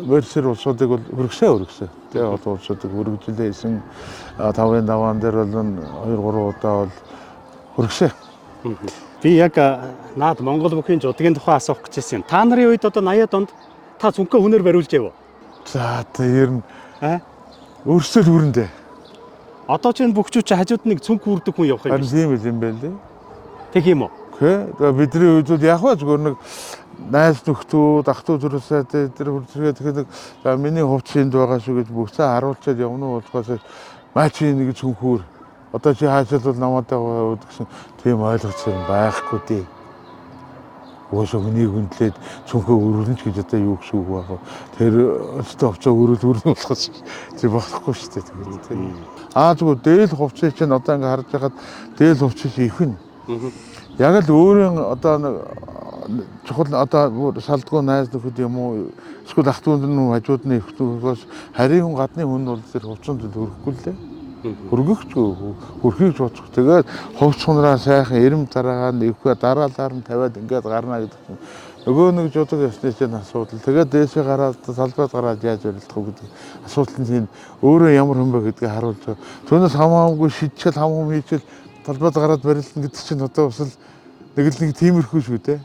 Версер улсуудыг бол өргөсөө. Тэгээ олон улсуудыг өргөжлээ исэн 5-ын даваан дээр бол 2 3 удаа бол өргөсөө. Би яг наад Монгол бүхийн жудгийн тухай асуух гэж байсан юм. Та нарын үед одоо 80-аад онд та зүнхээ хүнээр бариулж яв. За одоо ер нь өөрсдөө хүрэн дээ. Одоо ч энэ бөхчүү чи хажууд нэг цүнх хүрдэг хүн явах юм. Харин тийм л юм байл дээ. Тэг юм уу? Окей. Бидний үед бол яг ба зүгээр нэг найз нөхдүүд, ах トゥ зүрсээ тэр хүрцгээ тэгэхээр нэг за миний хувцас энд байгаа шүү гэж бүгцээ харуулчаад явна болохоос маа чи нэг цүнхүүр одоо чи хаашаа бол намаатай байгаа гэсэн тийм ойлголт юм байхгүй дээ. Угаасаа хүнийг хүндлээд цүнхээ өрүүлнэ ч гэж одоо юу гэсэн үг байх вэ? Тэр өстө хувцас өрүүл өрнө болохоос тэр болохгүй шүү дээ. Тэгээд тийм. Аа зүгээр дээл хувцсыг чинь одоо ингээ харж байхад дээл хувцсыг ивхэн. Яг л өөрийн одоо нэг чухал одоо салдгүй найз нөхөд юм уу эсвэл ах トゥ нь хажууд нь ихтүүгээс харийн хүн гадны хүн бол тэр хувцсанд хөрөхгүй л дээ. Хөргөгчгүй хөрхийг бодох. Тэгээд хувц хунраа сайхан эрэм дараагаа нь ивхэ дараалаар нь тавиад ингээд гарна гэдэг чинь нөгөө нэг жудаг ёсны чинь асуудал. Тэгээд дээшээ гараад салбаад гараад яаж барилдах вэ гэдэг асуудал нь тийм өөрөө ямар хүн бэ гэдгийг харуулж байгаа. Түүнээс хамаагүй шидчэл хам хүм хийчэл талбайд гараад барилдана гэдэг чинь одоо бас л нэг л нэг тиймэрхүү шүү дээ.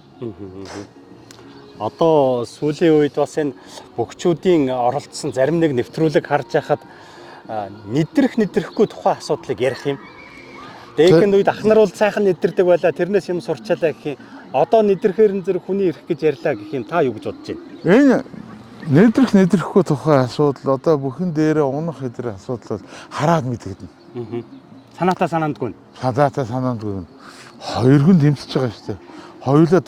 Одоо сүүлийн үед бас энэ бөхчүүдийн оролцсон зарим нэг нэвтрүүлэг харж байхад нэдрэхгүй тухайн асуудлыг ярих юм. Дээхэн үед ах нар бол сайхан нэдэрдэг байлаа, тэрнээс юм сурчаалаа гэх юм. Одоо нэдрэхээр нь зэрэг хүний ирэх гэж ярьлаа гэх юм. Та юу гэж бодож байна? Энэ нэдрэх нэдрэхгүй тухайн асуудал одоо бүхэн дээрээ унах хэдэр асуудал бол хараад мэдэгдэнэ. Санаатай санаандгүй. Санаатай санаандгүй. Хоёрг нь тэмцэж байгаа шүү дээ. Хоёулаа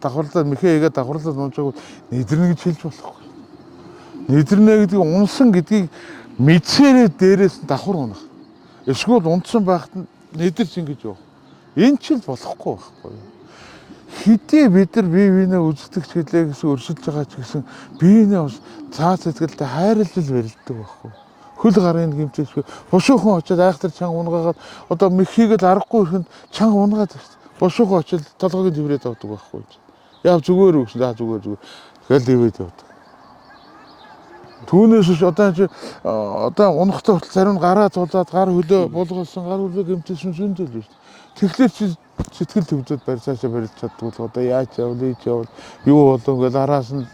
давхарлаа мэхээ игээ давхарлаа нуужаагүй нэдэрнэ гэж хэлж болохгүй. Нэдэрнэ гэдгийг унсан гэдгийг мэдсээрээ дээрээс нь давхар унах. Эсвэл унтсан байхад нь нэдэрч ингэж явах. Энэ ч л болохгүй байхгүй. Хэдий бид нар бие биенээ үздэг ч гэлээ гэсэн өрсөлдөж байгаа ч гэсэн биенээ бас цаа сэтгэлдээ хайрлал барилддаг байхгүй. Хөл гарын гимтэйшгүй. Бушуухан очиод айхтар чанга унгаагаад одоо мэхийг л аргагүй ихэнд чанга унгаад байна. Бушуухан очиод толгойг дэврээд авдаг байхгүй. Яа зүгээр үү гэсэн. За зүгээр. Тэгэл дэврээд явдаг. Түүнээс биш одоо чи одоо унахтай хүртэл зарим нь гараа зулаад гар хөлөө булгалсан, гар хөлөө гэмтсэн зөндөл биш. Тэгэхээр чи сэтгэл төвдөд барь цаашаа барилж чаддгүй л одоо яаж явал ийж явал юу болов ингээл араас нь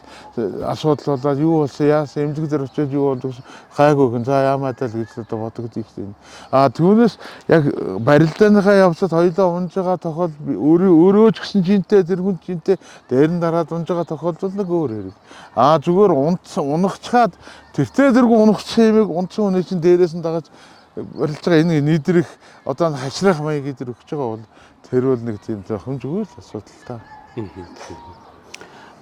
асуудал болоод юу болсон яасан эмнэлэг дээр очиод юу болов гайгүй гэн за яамаа даа л гэж одоо бодогдсон шүү дээ. А түүнээс яг барилдааныхаа явцад хоёулаа унж байгаа тохиол өөрөө ч гэсэн жинтэй тэр хүн жинтэй дээр нь дараад унж байгаа тохиолдол нэг өөр хэрэг. А зүгээр унтсан унахчаад тэртээ тэргүй унахсан юмыг унтсан хүний чинь дээрээс нь дагаж барилж байгаа энэ нэдрэх одоо хашрах маяг дээр өгч байгаа бол тэр бол нэг тийм зохимжгүй л асуудал та.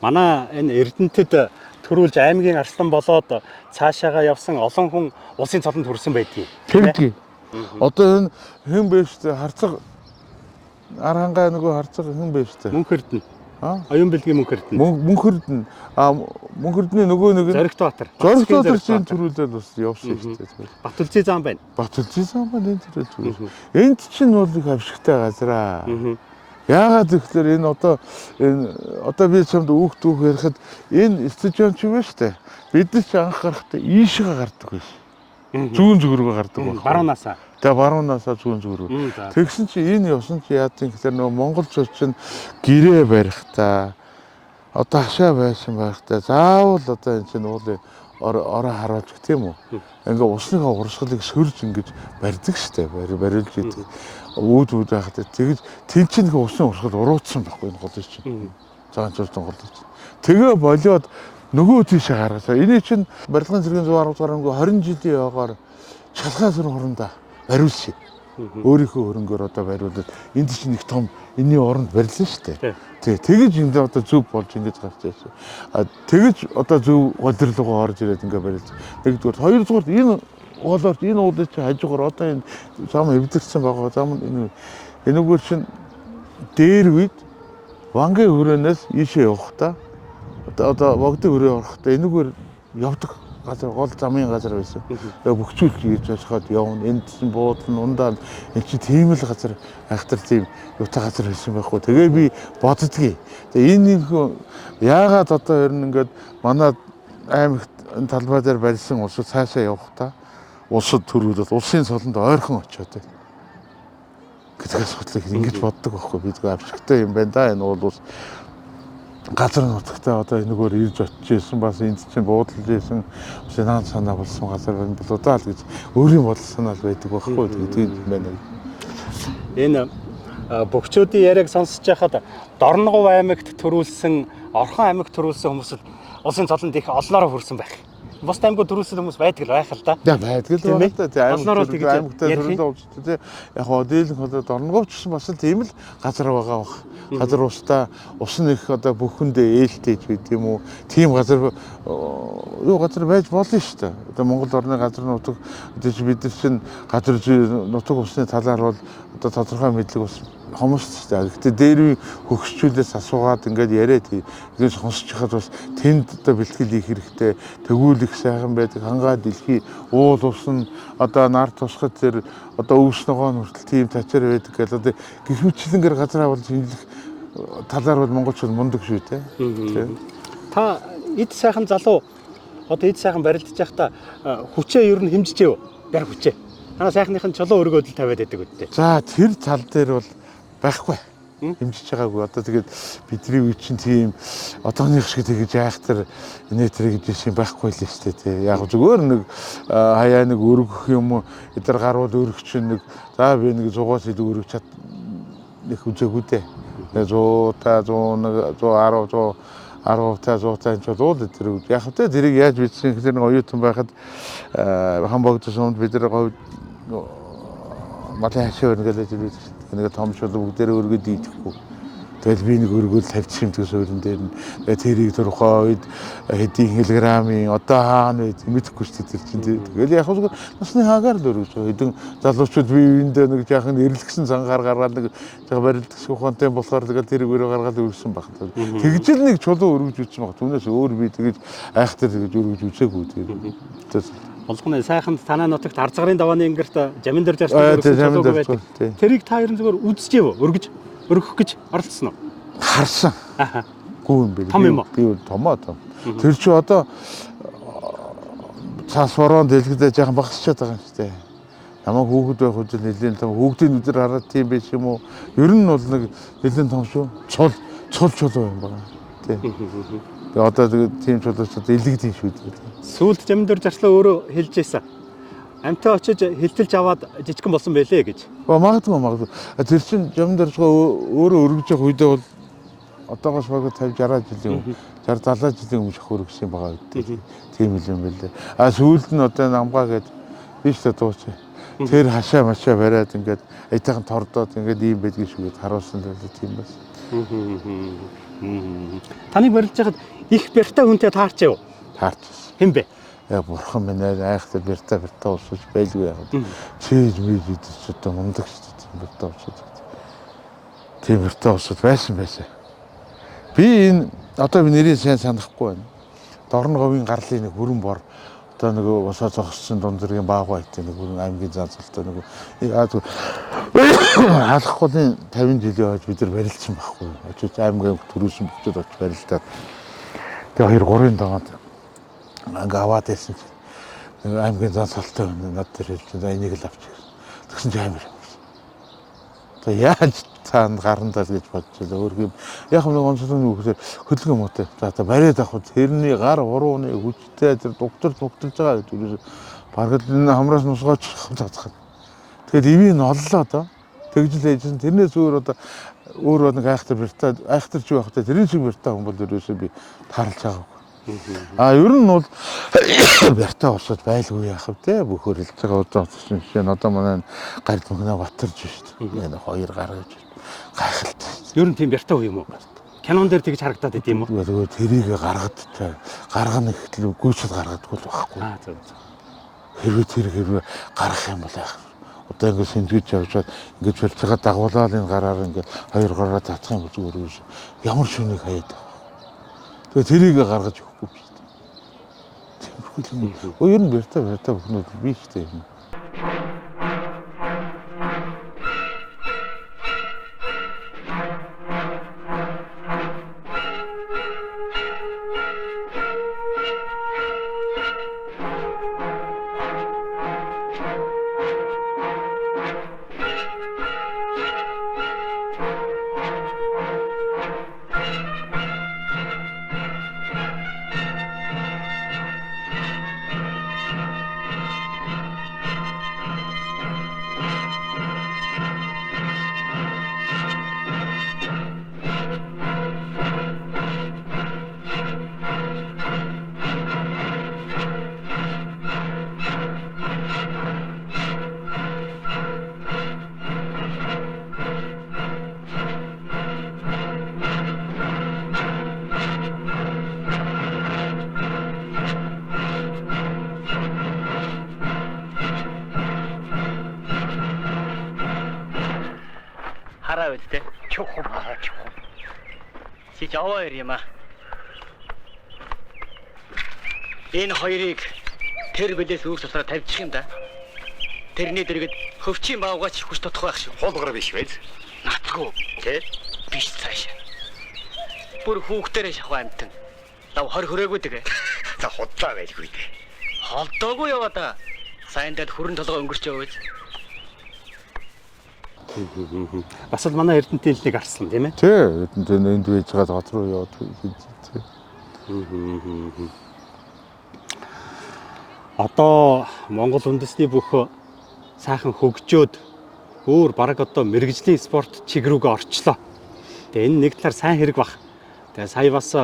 Манай энэ Эрдэнэтэд төрүүлж аймгийн арслан болоод цаашаагаа явсан олон хүн улсын цолонд хүрсэн байдгийг. Тэгдэг. Одоо энэ хэн бэ штэ харцаг Архангай нөгөө харцаг хэн бэ штэ. Мөнх Эрдэнэ. Аа? Оюун бэлгийн Мөнх Эрдэнэ. Мөнх Эрдэнэ. А Мөнх Эрдэнэ нөгөө нэг нь Зоригт Баатар. Зоригт Баатар чинь төрүүлээд бас явсан шүү дээ. Батүлзий зам байна. Батүлзий зам байна энэ төрөл. Энд чинь бол их авшигтай газраа. Яагаад гэвэл энэ одоо энэ одоо би чамд үүх дүүх ярихад энэ стадион ч юм байна шүү дээ. Бид нар ч анх гарахдаа ийшээ гардаг байсан. Зүүн зүг рүү гардаг байх. Баруунаасаа. Тэгээ баруунаасаа зүүн зүг рүү. Тэгсэн чи энэ явсан чи яадын гэхээр нөгөө монголчууд чинь гэрээ барихтаа одоо хашаа байсан байхдаа заавал одоо энэ чинь уулын ороо харуулж гэх тийм үү. Ингээ усныхаа урсгалыг сөрж ингэж барьдаг штэ. Бариулж идэг. Үүд үүд байхад тэгж тэн чинь их усны урсгал урууцсан байхгүй энэ голын чинь. Цагаан цууртан голын чинь. Тэгээ болиод нөгөө тийшээ гаргасан. Эний чинь барилгын зэргийн 110 дугаар 20 жилийн яваагаар чалгаа сүр хурандаа бариулсан. Өөрийнхөө хөрөнгөөр одоо бариулаад энд чинь их том энэний оронд барилсан шүү дээ. Тий, тэгэж энд одоо зөв болж ингэж гарч ирсэн. А тэгэж одоо зөв голрлогоо орж ирээд ингээ барилсан. Нэгдүгээр, хоёрдугаар энэ голоор энэ уулын чинь хажуугаар одоо энэ зам эвдэрсэн байгаа. Зам энэ энэгээр чинь дээр үед Вангийн хүрөөнөөс ийшээ явахдаа одоо Богдын хүрээ орохдоо энэгээр явдаг газар гол замын газар байсан. Тэгээ бөхчүүлж ирж очиход явна. Энд чинь буудлын ундаа энэ чинь тийм л газар айхтар тийм юутай газар байсан байхгүй. Тэгээ би боддгийг. Тэгээ энэ нэг яагаад одоо ер нь ингээд манай аймагт энэ талбай дээр барьсан улсууд цаашаа явахдаа улсад төрүүлээд улсын цолонд ойрхон очиод байна гэдэг асуудлыг ингэж боддог байхгүй. Би зөв авчигтай юм байна да. Энэ уул ус газар нутагтаа одоо энэгээр ирж очиж исэн бас энд чинь буудалж исэн бас наан санаа болсон газар байна болоо даа л гэж өөрийн бодол санаа л байдаг байхгүй. Тэгээд юм байна. Энэ бөхчүүдийн яриаг сонсож байхад Дорногов аймагт төрүүлсэн, Орхон аймагт төрүүлсэн хүмүүс л улсын цолонд их олноороо хүрсэн байх. Бус аймагт төрүүлсэн хүмүүс байдаг л байх л да. Да байдаг л байна да. Тийм Олноороо тэгж аймагт ярих юм. төрүүлсэн улс тий. Яг хоо дийлэнх одоо Дорногов ч гэсэн бас л тийм л газар байгаа бах. Газар устаа ус нь их одоо бүхэндээ ээлтэй ч гэдэг юм уу. Тийм газар юу газар байж болно шүү дээ. Одоо Монгол орны газар нутаг одоо чи бид нар чинь газар зүй нутаг усны талаар бол одоо тодорхой мэдлэг бас хомс шүү дээ. Гэхдээ дээр үе хөгсчүүлээс асуугаад ингээд яриад ингээд сонсож хахад бас тэнд одоо бэлтгэл хийх хэрэгтэй. Тэгвэл их сайхан байдаг. Хангаа дэлхий уул ус нь одоо нар тусахад тэр одоо өвс ногоон хүртэл тийм тачаар байдаг гэл одоо гэх мэтчлэнгээр газар авал шинжлэх талаар бол монголчууд мундаг шүү дээ. Тэ. Та эд сайхан залуу одоо эд сайхан барилдаж байхдаа хүчээ ер нь хэмжижээв. Бэр хүчээ. Танаа сайхныхын чулуу өргөөд л тавиад байдаг үдтэй. За тэр тал дээр бол байхгүй. Хэмжиж байгаагүй. Одоо тэгээд бидний үе чинь тийм одооных шиг тэгэж айхтар инээ тэр гэж юм байхгүй л шүү дээ. Тий. Яг зүгээр нэг хаяа нэг өргөх юм эдэр гарвал өргөх чинь нэг за би нэг 100-аас илүү өргөх чад нэг үзээгүй дээ. 100 та 101 110 110 та 100 та энэ ч бол тэр яг тэ тэрийг яаж бичсэн гэхээр нэг оюутан байхад хан богдсон сумд бид нар говь малын хашаа өрнө гэж би нэг том шул бүгдээрээ өргөд идэхгүй. Тэгэл би нэг өргөөл тавьчих юм гэсэн суурин дээр нь. Тэгээ тэрийг тодорхой үед хэдийн килограммын одоо хаана байд мэдэхгүй шүү дээ тэр чинь. Тэгэл яг зүгээр насны хаагаар л өргөж байгаа. Хэдэн залуучууд бие биендээ нэг жаахан эрэлгсэн зангаар гаргаад нэг жаахан барилдах ухаантай болохоор тэгэл тэрийг өрөө гаргаад өргөсөн баг. Тэгж л нэг чулуу өргөж үтсэн баг. Түүнээс өөр би тэгэж айхтар тэгэж өргөж үзээгүй. Тэгээд Болгоны сайханд танаа нутагт Арзгарын давааны ингэрт Жамин дээр жарсан тий, өргөсөн Жамин чулууг дээр байдаг. тий. Тэрийг та ер нь зүгээр үзчихэв өргөж өргөх гэж оролцсон уу? харсан. Аха. Гүү юм бэ. Том юм уу? Би бол томоо том. Тэр чи одоо цаас бороо дэлгэдээ жаахан багасчаад байгаа юм шүү дээ. Намайг хүүхэд байх үед нэлээд том хүүхдийн нүдээр хараад тийм биш юм уу? Ер нь бол нэг нэлээд том шүү. Цул цул чулуу юм байна. Тий. Тэгээ одоо тэгээд тийм чулуучууд илэгдэн шүү дээ. Сүүлд Жамин дээр жарслаа өөрөө хэлж байсан. Амтаа очиж хилтэлж аваад жижигхэн болсон байлээ гэж. Магадгүй. Тэр чинь жам дэржгаа өөрөө өргөж явах үедээ бол одоогоос бараг 50 60 жилийн өмнө 60 70 жилийн өмнө шах өргөсөн байгаа үедээ. Тийм л юм байлээ. А сүүлд нь одоо намгаа гээд би ч дууч. Тэр хашаа машаа бариад ингээд аятайхан тордоод ингээд ийм байдгийг шүү гээд харуулсан л байлээ тийм бас. Таныг барилж байхад их бяртай хүнтэй таарчээ юу? Таарчсан. Хэн бэ? Яг бурхан минь айхтар бяртай бяртай усаж байлгүй яг. Чийж мийж идэж ч одоо мундаг шүү дээ. Тийм бяртай усаж. Тийм Британи улсад байсан байсан. Би энэ одоо би нэрийг сайн санахгүй байна. Дорноговын гарлын нэг бүрэн бор одоо нөгөө босоо зогссон дунд зэргийн баагүй айтын нэг бүрэн аймгийн заазалтай нөгөө Алхахгүйн 50 жилийн хойш бид нар барилдсан байхгүй. Очиж аймгийн төрүүлсэн бөгчөд очиж барилдаад тэгээ 2 3-ын догонд ингээ аваад байсан чинь нэг аймгийн заазалтай байна над дээр хэлж за энийг л авчих гэсэн. Тэгсэн чинь амар. За яаж цаана гарна даа гэж бодож байлаа. Өөр юм яг нэг онцлог нь юу гэхээр хөдөлгөөн муутай. За бариад авах тэрний гар хурууны хүчтэй тэр дугтар дугтарж байгаа гэдэг үгээс бараг л энэ хамраас нусгаач цацхад. Тэгээд ивийг нь оллоо доо. Тэгж л ээжсэн. Тэрнээс өөр одоо өөр нэг айхтар Британи айхтар ч юу байх вэ? Тэрийн шиг Британи хүн бол ерөөсөө би тааралж байгаагүй. А ер нь бол Британи улсад байлгүй яах вэ те бөхөр хэлж байгаа одоо утсан жишээ нь одоо манай гард мөхнөө батарж шүү дээ. Энэ хоёр гаргаж гайхалтай. Ер нь тийм Британи үе юм уу? Кинон дээр тэгж харагдаад байт юм уу? Тэгээ тэрийг гаргад гаргана гэхтэл гүйцэл гаргадаггүй л байхгүй. Аа зөв зөв. Хэрвээ тэр хэрвээ гарах юм бол яах вэ? Одоо ингэ сэнтгэж явжгаад ингэж барьж байгаа дагуулаад энэ гараар ингэ хоёр гараа татах юм зүгээр үү? Ямар шүнийг хаяад байгаа. Тэгээ тэрийг гаргаж өгөхгүй юм шүү дээ. Тиймэрхүү л юм. Өө ер нь Британи бүхнүүд би шүү дээ юм. Хараа үстэй. Чухам аа чухам. Чи жаваа ир юм аа. Энэ хоёрыг тэр билээс үүр дотроо тавьчих юм да. Тэрний дэргэд хөвчийн баавгаач хүч тутах байх шүү. Хулгар биш байж. Натгүй. Тэ? Биш цаашаа. Бүр хүүхдэрээ шахуу амтан. Лав 20 хүрээгүй тэгээ. За худлаа байлгүй дээ. Холдоогүй яваа да. Сайн дад хүрэн толгой өнгөрч явж. Бас л манай Эрдэнэтийн хэлнийг арслан тийм ээ? Тий, Эрдэнэт энд байж байгаа хот руу яваад тий. Одоо Монгол үндэсний бүх сайхан хөгжөөд өөр бараг одоо мэрэгжлийн спорт чиг рүүгээ орчлоо. Тэгээ энэ нэг талаар сайн хэрэг бах. Тэгээ сая бас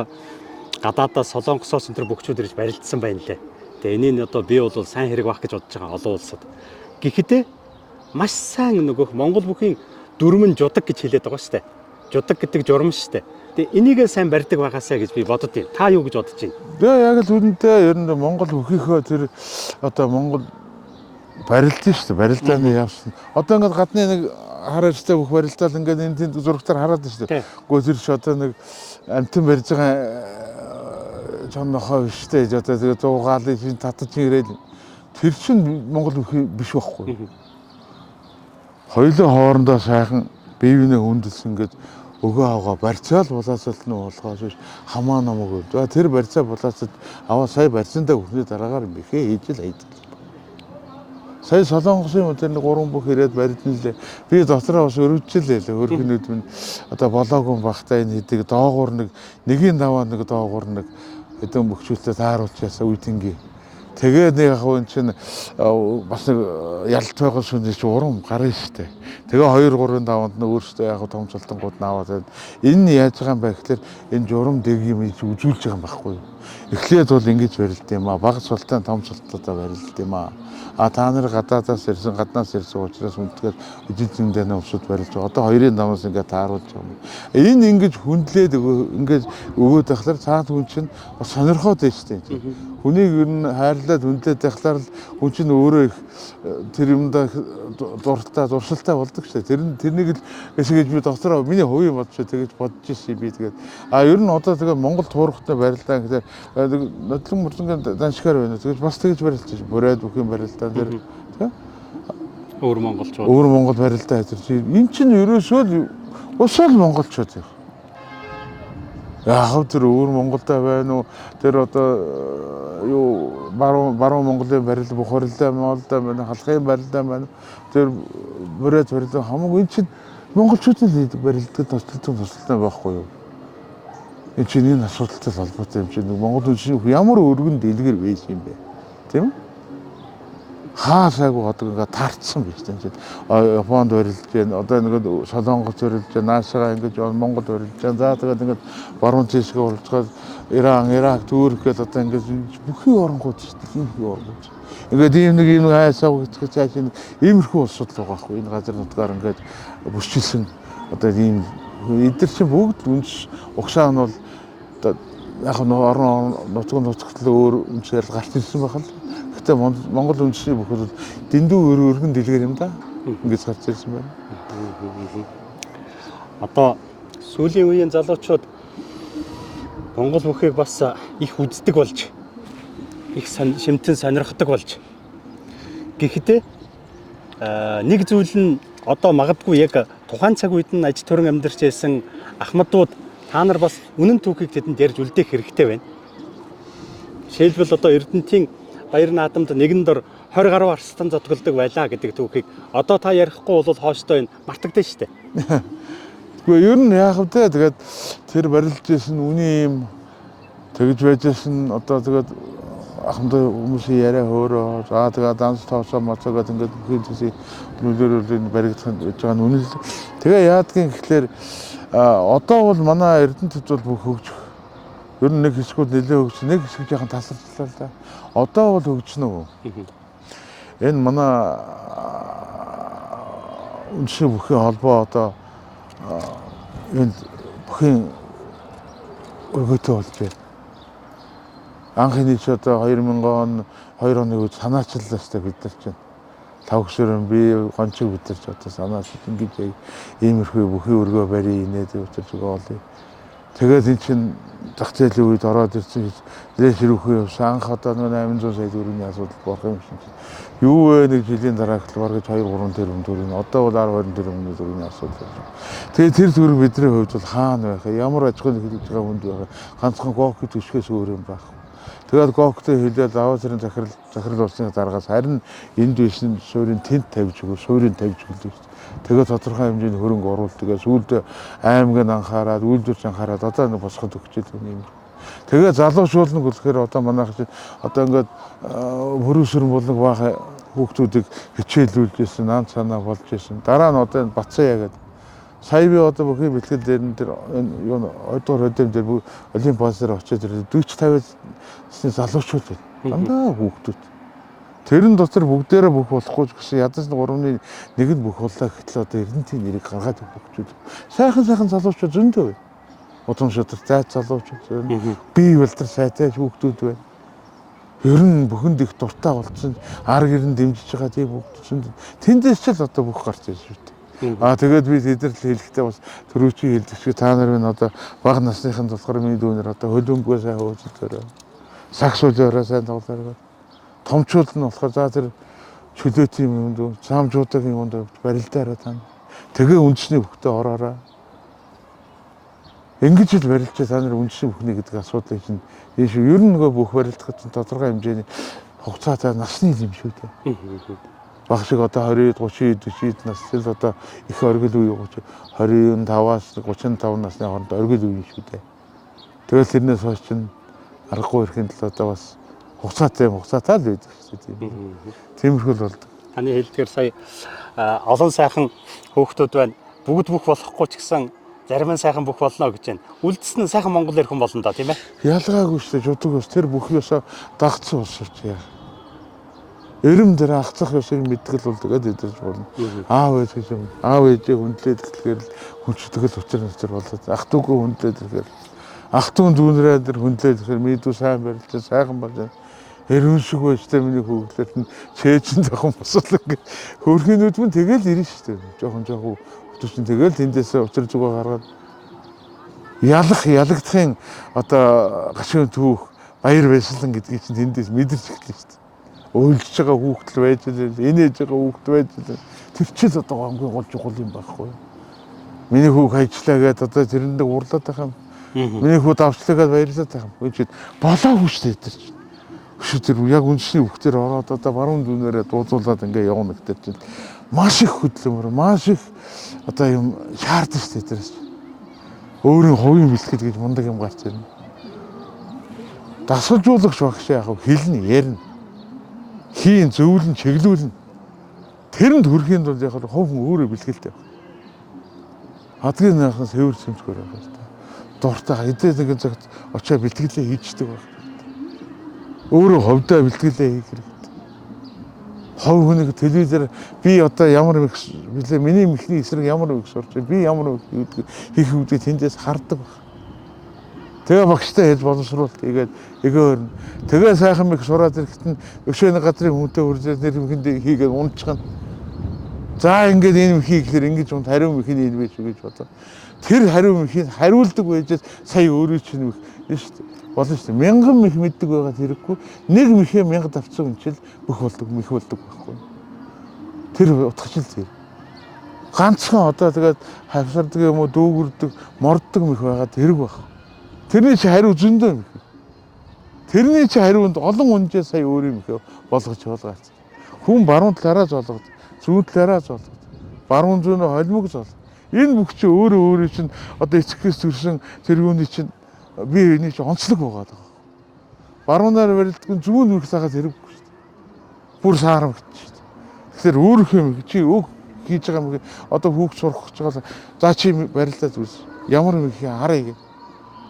гадаадаас Солонгосоос энэ төр бөхчүүд ирж барилдсан байна лээ. Тэгээ энийг одоо би бол сайн хэрэг бах гэж бодож байгаа олон улсад. Гэхдээ маш сайн нөгөөх Монгол бүхийн дүрмэн жудаг гэж хэлээд байгаа шүү дээ. Жудаг гэдэг журам шүү дээ. Тэгээ энийгээ сайн барьдаг байгаасаа гэж би бодод юм. Та юу гэж бодож байна? Тэгээ яг л үнэнтэй ер нь Монгол бүхийнхөө тэр одоо Монгол барилдсан шүү дээ. Барилдааны явсан. Одоо ингээд гадны нэг хар арьстай бүх барилдаал ингээд энэ тэнд зурагтаар хараад байна шүү дээ. Гэхдээ тэр чи одоо нэг амтан барьж байгаа чон нохоо биш дээ. Одоо тэгээ зуугаалын чинь татаж ирээд тэр чинь Монгол бүхий биш байхгүй. Хоёулаа хоорондоо сайхан бие биенээ хүндэлсэн ингээд өгөө аваа барьцаал булаацалт нь болохоос биш хамаа намаагүй. За тэр барьцаа булаацалт аваа сая барьсандаа хүрхний дараагаар мэхээ хийж л хайдаг. Сая Солонгосын хүн тэр нэг гурван бүх ирээд барьдна лээ. Би дотроо бас өрөвчлээ лээ. Хөрхнүүд минь одоо болоогүй бахта энэ хэдэг доогуур нэг нэгийн даваа нэг доогуур нэг хэдэн бөхчүүлтэй тааруулчихсан үе тэнгийн. Тэгээд нэг яг энэ чинь бас нэг ялт байгаа сүнээс чи урам гарна штэ. Тэгээ 2 3 даванд нь өөрсдөө яг том цолтонгууд нь аваад энэ яаж байгаа юм бэ гэхээр энэ журам дэг юм чи үзүүлж байгаа юм байхгүй юу? Эхлээд бол ингэж барилд юм аа. Бага султан том султуудаа барилд юм аа. А та нар гадаадаас ирсэн, гаднаас ирсэн учраас хүндэтгэл эдийн засгийн дайны улсууд барилж байгаа. Одоо хоёрын дамаас ингээд тааруулж байгаа юм. Энэ ингэж хүндлээд ингээд өгөөд байхлаар цаад хүн чинь бас сонирхоод байна шүү дээ. Хүнийг ер нь хайрлаад хүндлээд байхлаар л хүн чинь өөрөө их тэр юмдаа дуртай, зуршилтай болдог шүү дээ. Тэр нь тэрнийг л гэж би дотроо миний хувийн бодож тэгэж бодож ирсэн би тэгээд. А ер нь одоо тэгээд Монгол туурахтай барилдаа гэхээр нодлон мөрдөнгөн даншгаар байна. Тэгэж бас тэгэж барилж бүрээд бүх юм барилдаа тэр тийм өвөр монголчууд. Өвөр Монгол барилдаа хэзэрч. Эн чинь ерөөсөө л усаал монголчууд юм. Яг тэр өвөр Монголда байна уу? Тэр одоо юу баруун Монголын барилда, бүх барилдаа, Монголда байна, халахын барилдаа байна. Тэр бүрээд барилдаа хамаагүй эн чинь монголчуудын л барилдад тусалдаг байхгүй юу? Энэ чинь энэ асуудалтай холбоотой юм чинь Монгол үндэсний ямар өргөн дэлгэр байж юм бэ? Тийм үү? Хаа сайгүй ходог ингээд таарцсан биш тийм чинь. Японд барилж байна. Одоо нэг Солонгос барилж байна. Наашгаа ингэж Монгол барилж байна. За тэгээд ингээд баруун тийшгээ уралцгаад Иран, Ирак, Турк гэдэг одоо ингээд бүхий оронгууд шүү дээ. Ийм оронгууд. Ингээд ийм нэг хайсаа гэх цааш нэг иймэрхүү улсууд л байгаа байхгүй. Энэ газар нутгаар ингээд бүсчилсэн одоо ийм эдгээр чинь бүгд үндэс угсаа нь бол одоо яг нь орон нутаг нутагтлал өөр үндэсээр л гарч ирсэн байх л. Гэхдээ Монгол үндэсний бүхэл бол дэндүү өргөн дэлгэр юм да. Ингэж гарч ирсэн байна. Одоо сүүлийн үеийн залуучууд Монгол бүхийг бас их үздэг болж, их шимтэн сонирхдаг болж. Гэхдээ нэг зүйл нь одоо магадгүй яг тухайн цаг үед нь аж төрөн амьдарч байсан ахмадууд та нар бас үнэн түүхийг тэдэнд ярьж үлдээх хэрэгтэй байна. Жишээлбэл одоо Эрдэнтийн Баяр наадамд нэгэн дор 20 гаруй арстан зотголдог байлаа гэдэг түүхийг одоо та ярихгүй бол хооштой энэ мартагдана шүү дээ. Тэгвэл ер нь яах вэ? Тэгээд тэр барилж исэн үний юм тэгж байжсэн одоо тэгээд ахмад хүмүүсийн яриа хөөрөө за тэгээд данс тооцоо моцоо гэдэг ингээд бүхий зүйлсийг нөлөөлөл энэ баригдах гэж байгаа нь үнэн л. Тэгээ яадгийн гэхлээр одоо бол манай Эрдэнэтэд бол бүх хөгжих. Ер нь нэг хэсгүүд нэлээд хөгжсөн, нэг хэсэг жаахан тасарчлаа л да. Одоо бол хөгжнө үү? Энэ манай үндэсний бүхий холбоо одоо энэ бүхийн өргөтөө болж байна. Анхны ч одоо 2000 он 2 оны үед санаачлалаа шүү дээ бид нар чинь. Тавгшрын би гончиг бид нар ч одоо санаачлал ингэж иймэрхүү бүхий өргөө барь инээд учирч байгаа. Тэгээд эн чинь зах зээлийн үед ороод ирсэн нэлээ ширүүхэн явсан. Анх одоо 800 сая төгрөгийн асуудал болох юм шиг чинь. Юу вэ нэг жилийн дараа гэхэл бараг 2-3 тэрбум төгрөг. Одоо бол 10-20 тэрбум төгрөгийн асуудал болж байна. Тэгээд тэр төгрөг бидний хувьд бол хаана байх вэ? Ямар аж ахуйн хэлж байгаа хүнд байх вэ? Ганцхан гок төшгөөс өөр юм байх. Тэгээд гоктой хэлээд аваа зэрэг захирал улсын дараагаас харин энд байсан суурийн тэнд тавьж өгөө, суурийн тавьж өглөө. Тэгээд тодорхой хэмжээний хөрөнгө оруулалт тэгээ сүүлд аймгийг анхаарад, үйлдвэрч анхаарад одоо нэг босгод өгч юм. Тэгээ залуучуулна гэхээр одоо манайх чинь одоо ингээд хөрөөсөрн болон баахан хүүхдүүдийг хичээлүүлж ирсэн, наан цаанаа болж ирсэн. Дараа нь одоо энэ Бацаа гэдэг сая би одоо бүхий бэлтгэл дээр нь тэр энэ юу 2 дугаар хөдөм дээр Олимпиас дээр очиод ирээд 40 50 залуучууд байна. Дандаа хүүхдүүд. Тэрэн дотор бүгдээрээ бүх болохгүй ч гэсэн ядаж 3-ны нэг нь бүх боллоо гэтэл одоо Эрдэнтийн нэрийг гаргаад өгч. Сайхан сайхан залуучууд зөндөө байна. Удам шудар зайд залуучууд байна. Бие балдар сайтай хүүхдүүд байна. Ер нь бүхэнд их дуртай болцсон ар гэрэн дэмжиж байгаа тийм хүүхдүүд зөндөө. Тэндээс ч л одоо бүх гарч ирж шүү дээ. Аа тэгээд би тэдэрл хэлэхдээ бас төрүүчийн хэлдэг шиг та нар минь одоо бага насныханд болохоор миний дүүнер одоо хөлбөмбөгөө сайн хөөцөлтөөрэй. Сакс үлээрээ сайн тоглоорой. Томчууд нь болохоор за тэр чөлөөтийн юм дүү, цаамжуудагийн юмд барилдаарай та. Тэгээ үндэсний бүхтээ ороорой. Ингэж л барилчаа та нар үндэсний бүхний гэдэг асуудлыг чинь энэ шүү. Ер нь нөгөө бүх барилдах чинь тодорхой хэмжээний хугацаатай насны юм шүү дээ. Баг шиг одоо 20, 30, 40 нас л одоо их оргил үе 25-аас 35 насны хооронд оргил үе шүү дээ. Тэгэл тэрнээс хойш чинь аргагүй ирэхэд л одоо бас хугацаатай л байдаг шүү дээ. Тиймэрхүү л болдог. Таны хэлдгээр сая олон сайхан хөөхтүүд байна. Бүгд бүх болохгүй ч гэсэн Зарим нь сайхан бүх болно гэж байна. Үлдсэн нь сайхан монгол эрхэн болно да, тийм ээ. Ялгаагүй шүү дээ. Жудаг ус тэр бүх ёсоо дагцсан ус шүү яа. Эрэм дээр агцах ёсыг мэдгэл бол тэгээд идэж болно. Аав ээж гэж юм. Аав ээжээ хүндлээд ирэхээр л хүнчдэг л учир учир болоод ах дүүгөө хүндлээд ирэхээр ах дүүн зүүнрээ дээр хүндлээд ирэхээр миний дүү сайн барилж сайхан болж эрүүн шиг байж та миний хүүхдлэр нь чээжин жоохон босол ингээд хөөрхийнүүд мөн тэгэл ирнэ шүү дээ. Жоохон жоохон хүмүүс чинь тэгэл тэндээсээ учир зүгөө гаргаад ялах ялагдахын одоо гашуун түүх баяр баясгалан гэдгийг чинь тэндээс мэдэрч эхэлнэ шүү дээ. Уйлж байгаа хүүхдэл байж л инээж байгаа хүүхд байж л тэр чил одоо хамгийн гол чухал юм байхгүй. Миний хүүх ажиллаа гэдээ одоо тэрэндээ уурлаад байх юм. Миний хүү давчлаа гэдээ баярлаад байх юм. Үгүй болоогүй шүү дээ тэр чинь. Өшөө тэр яг үндэсний хүүхдээр ороод одоо баруун зүүнээрээ дуудуулаад ингээ явна гэдэг чинь маш их хөдөлмөр, маш их одоо юм шаардсан шүү дээ тэрээс. Өөрийн хувийн бэлтгэл гэж мундаг юм гарч ирнэ. Дасгалжуулагч багш яах вэ? Хэлнэ, ярина. Хийн, зөвлөн, чиглүүлнэ. Тэрэнд хүрэхийн тулд яг хувь хүн өөрөө бэлтгэлтэй байх. Хадгийн яхан сэвэр цэмцгөр байх хэрэгтэй. Дуртай хэдий нэгэн цагт очоо бэлтгэлээ хийждэг байх хэрэгтэй. Өөрөө ховдоо бэлтгэлээ хийх хэрэгтэй. Хов хүнийг телевизээр би одоо ямар мэх билээ миний мэхний эсрэг ямар мэх сурч би ямар мэх хийх үүдгийг тэндээс хардаг байх. Тэгээ багштай хэлж боловсруулалт хийгээд эгөөр нь тэгээ сайхан мэх сураад ирэхэд нь өшөөний газрын хүнтэй үржээд нэр мэхэнд хийгээд унтчихна. За ингээд энэ мөхийг гэхээр ингэж унт хариу мөхийн энэ байж гэж бодлоо. Тэр хариу мөхийг хариулдаг байжээс сая өөрөө чинь мөх шүү дээ. Болно шүү дээ. Мянган мөх мэддэг байгаа хэрэггүй. Нэг мөхөө мянга давцсан үнчил бүх болдог мөх болдог байхгүй. Тэр утгач л тэр. Ганцхан одоо тэгээд хавсардаг юм уу дүүгэрдэг, морддог мөх байгаа тэрэг баг. Тэрний чи хариу зөндөө мөх. Тэрний чи хариунд олон үнжээ сая өөрийн мөхөө болгож болгаац. Хүн баруун талаараа золгод, зүүн талаараа золгод, баруун зүүнээ холимог золгод. Энэ бүх чи өөрөө өөрөө чинь одоо эцэгхээс төрсэн тэр юуны чинь бие биений чинь онцлог байгаа даа. Баруунаар барилдаг нь зүүн нүх сахаас хэрэггүй шүү дээ. Бүр саарамгч шүү дээ. Тэгэхээр өөрөх юм чи өг хийж байгаа юм одоо хүүхд сурах гэж байгаа за чи барилдаад үз. Ямар юм их харъя гэ.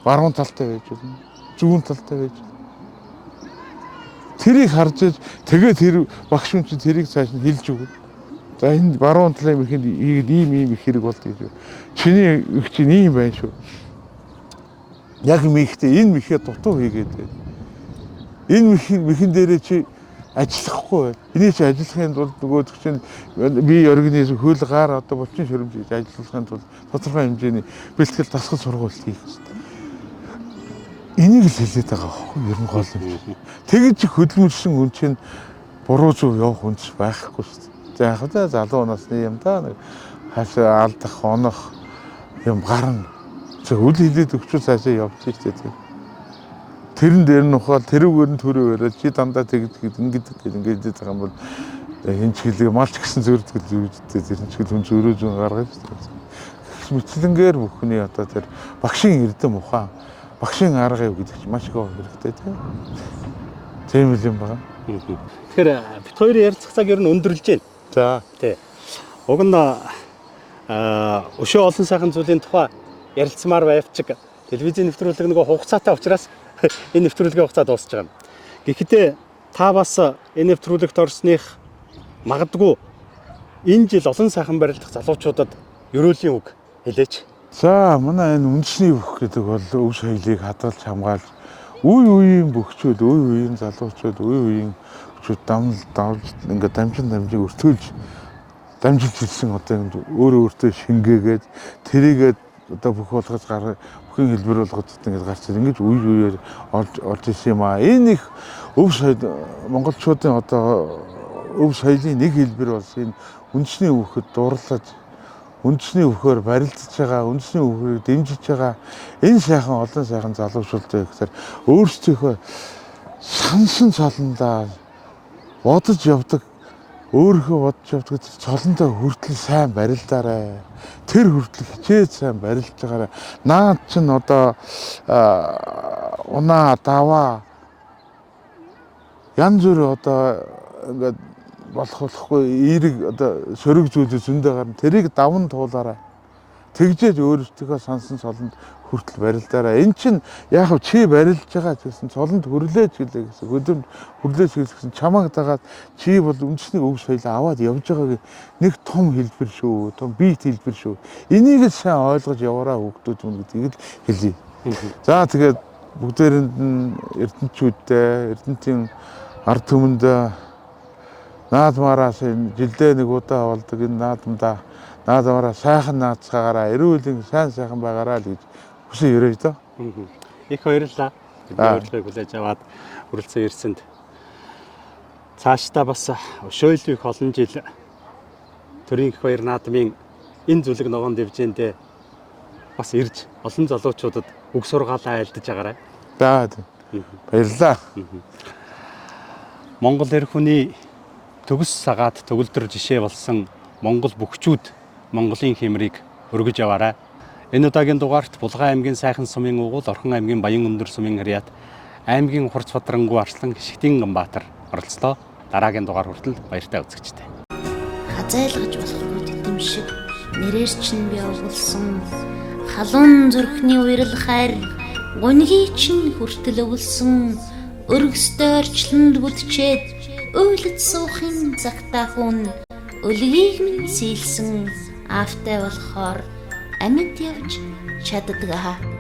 Баруун талтай байж болно. Зүүн талтай байж болно. Тэрийг харж иж тэгээ тэр багш хүн чинь тэрийг цааш нь хэлж өгнө. За энэ баруун талын мэхэнд ийм ийм их хэрэг болд гэж. Чиний их чинь ийм байна шүү. Яг мэхтэй энэ мэхээ дутуу хийгээд байна. Энэ мэхэн дээрээ чи ажиллахгүй байна. Энийг чи ажиллахын тулд нөгөөдөг чинь бие организм хөл гар одоо булчин шөрөмж хийж ажиллахын тулд тодорхой хэмжээний бэлтгэл дасгал сургууль хийх хэрэгтэй. Энийг л хэлээд байгаа байхгүй ер нь гол юм. Тэгж хөдөлмөрлсөн хүн чинь буруу зөв явах хүнс байхгүй шүү дээ. За яг за залуу насны юм да нэг хаашаа алдах, онох юм гарна. Зөв үл хилээд өгчүүл цаашаа явж шүү дээ. Тэрэн дээр нь ухаал тэрүүгээр нь төрөө яриад чи дандаа тэгж ингэдэг гэж ингэж байгаа юм бол энэ ч хэлээ малч гэсэн зөрдөг зүйдтэй тэр ч хүн зөрөө зүүн гаргаж шүү дээ. Мэтлэнгээр бүхний одоо тэр багшийн эрдэм ухаан, багшийн арга юу гэдэг чинь маш их хэрэгтэй тийм. Тийм л юм байна. Тэгэхээр бит хоёрын ярилцах цаг ер нь өндөрлж байна. За. Тий. Уг нь өшөө олон сайхан зүйлийн тухай ярилцмаар байвчиг телевизийн нэвтрүүлэг нөгөө хугацаатай учраас энэ нэвтрүүлгийн хугацаа дуусч байгаа юм. Гэхдээ та бас энэ нэвтрүүлэгт орсных магадгүй энэ жил олон сайхан барилдах залуучуудад ерөөлийн үг хэлээч. За манай энэ үндэсний бүх гэдэг бол өв соёлыг хадгалж хамгаалж үе үеийн бөхчүүд, үе үеийн залуучууд, үе үеийн бөхчүүд давж ингээд дамжин дамжиг өртөөлж дамжилж ирсэн одоо ингэ өөрөө өөртөө шингээгээд тэрийгээ одоо бүх болгож бүхэн хэлбэр болгож ингээд гарч ингэж үе үеэр олж ирсэн юм аа. Энэ их өв соёл монголчуудын одоо өв соёлын нэг хэлбэр болсон энэ үндэсний өвөхөд дурлаж үндэсний өвхөөр барилдаж байгаа, үндэсний өвхөрийг дэмжиж байгаа энэ сайхан олон сайхан залуучуудтай гэхээр өөрсдийнхөө сансан цолондоо бодож явдаг, өөрийнхөө бодож явдаг тэр цолондоо хүртэл сайн барилдаарай. Тэр хүртэл хичээж сайн барилж байгаарай. Наад чинь одоо унаа, даваа янз бүр одоо ингээд болох болохгүй эерэг одоо сөрөг зүйлүүд зөндөө гарна. Тэрийг даван туулаарай. Тэгжээж өөрсдийнхөө сансан цолонд хүртэл барилдаарай. Эн чинь яг чи барилж байгаа ч гэсэн цолонд хүрлээж гэлээ гэсэн хөдөмж хүрлээж гэсэн чамааг дагаад чи бол үндэсний өв соёлоо аваад явж байгааг нэг том хэлбэр шүү. Том биет хэлбэр шүү. Энийг л сайн ойлгож яваараа хүүхдүүд мөн гэдгийг л хэлье. За тэгээд бүгдээрэнд нь эрдэнэчүүдтэй, эрдэнтийн ард түмэнд наадмаараас энэ жилдээ нэг удаа болдог энэ наадамдаа наадмаараа сайхан наацгаагаараа эрүүл сайн сайхан байгаараа л гэж хүсэн ерөөж дөө. Их баярлалаа. Бидний урилгыг хүлээж аваад хүрэлцэн ирсэнд. Цаашдаа бас өшөөлөв их олон жил төрийн их баяр наадмын энэ зүлэг ногоон дэвжээндээ бас ирж олон залуучуудад үг сургаалаа айлдаж байгаарай. За баярлалаа. Монгол эр хүний төгс сагаад төгөлдөр жишээ болсон Монгол бөхчүүд Монголын хэмрийг өргөж яваарай. Энэ удаагийн дугаарт Булган аймгийн сайхан сумын угуул Орхон аймгийн Баян өндөр сумын харьяат аймгийн Хурц Бадрангуй Арслан Хишгтийн Ганбаатар оролцлоо. Дараагийн дугаар хүртэл баяртай үзэгчтэй. Хазайлгаж болохгүй титэм шиг нэрээр чинь би оволсон халуун зүрхний уярл хайр гуньгийн чинь хүртэл өвлсөн өргөстэй орчлонд бүдчээд уйлд суухын цагтаа хүн өлгийг минь сийлсэн аавтай болохоор амьд явж чаддаг.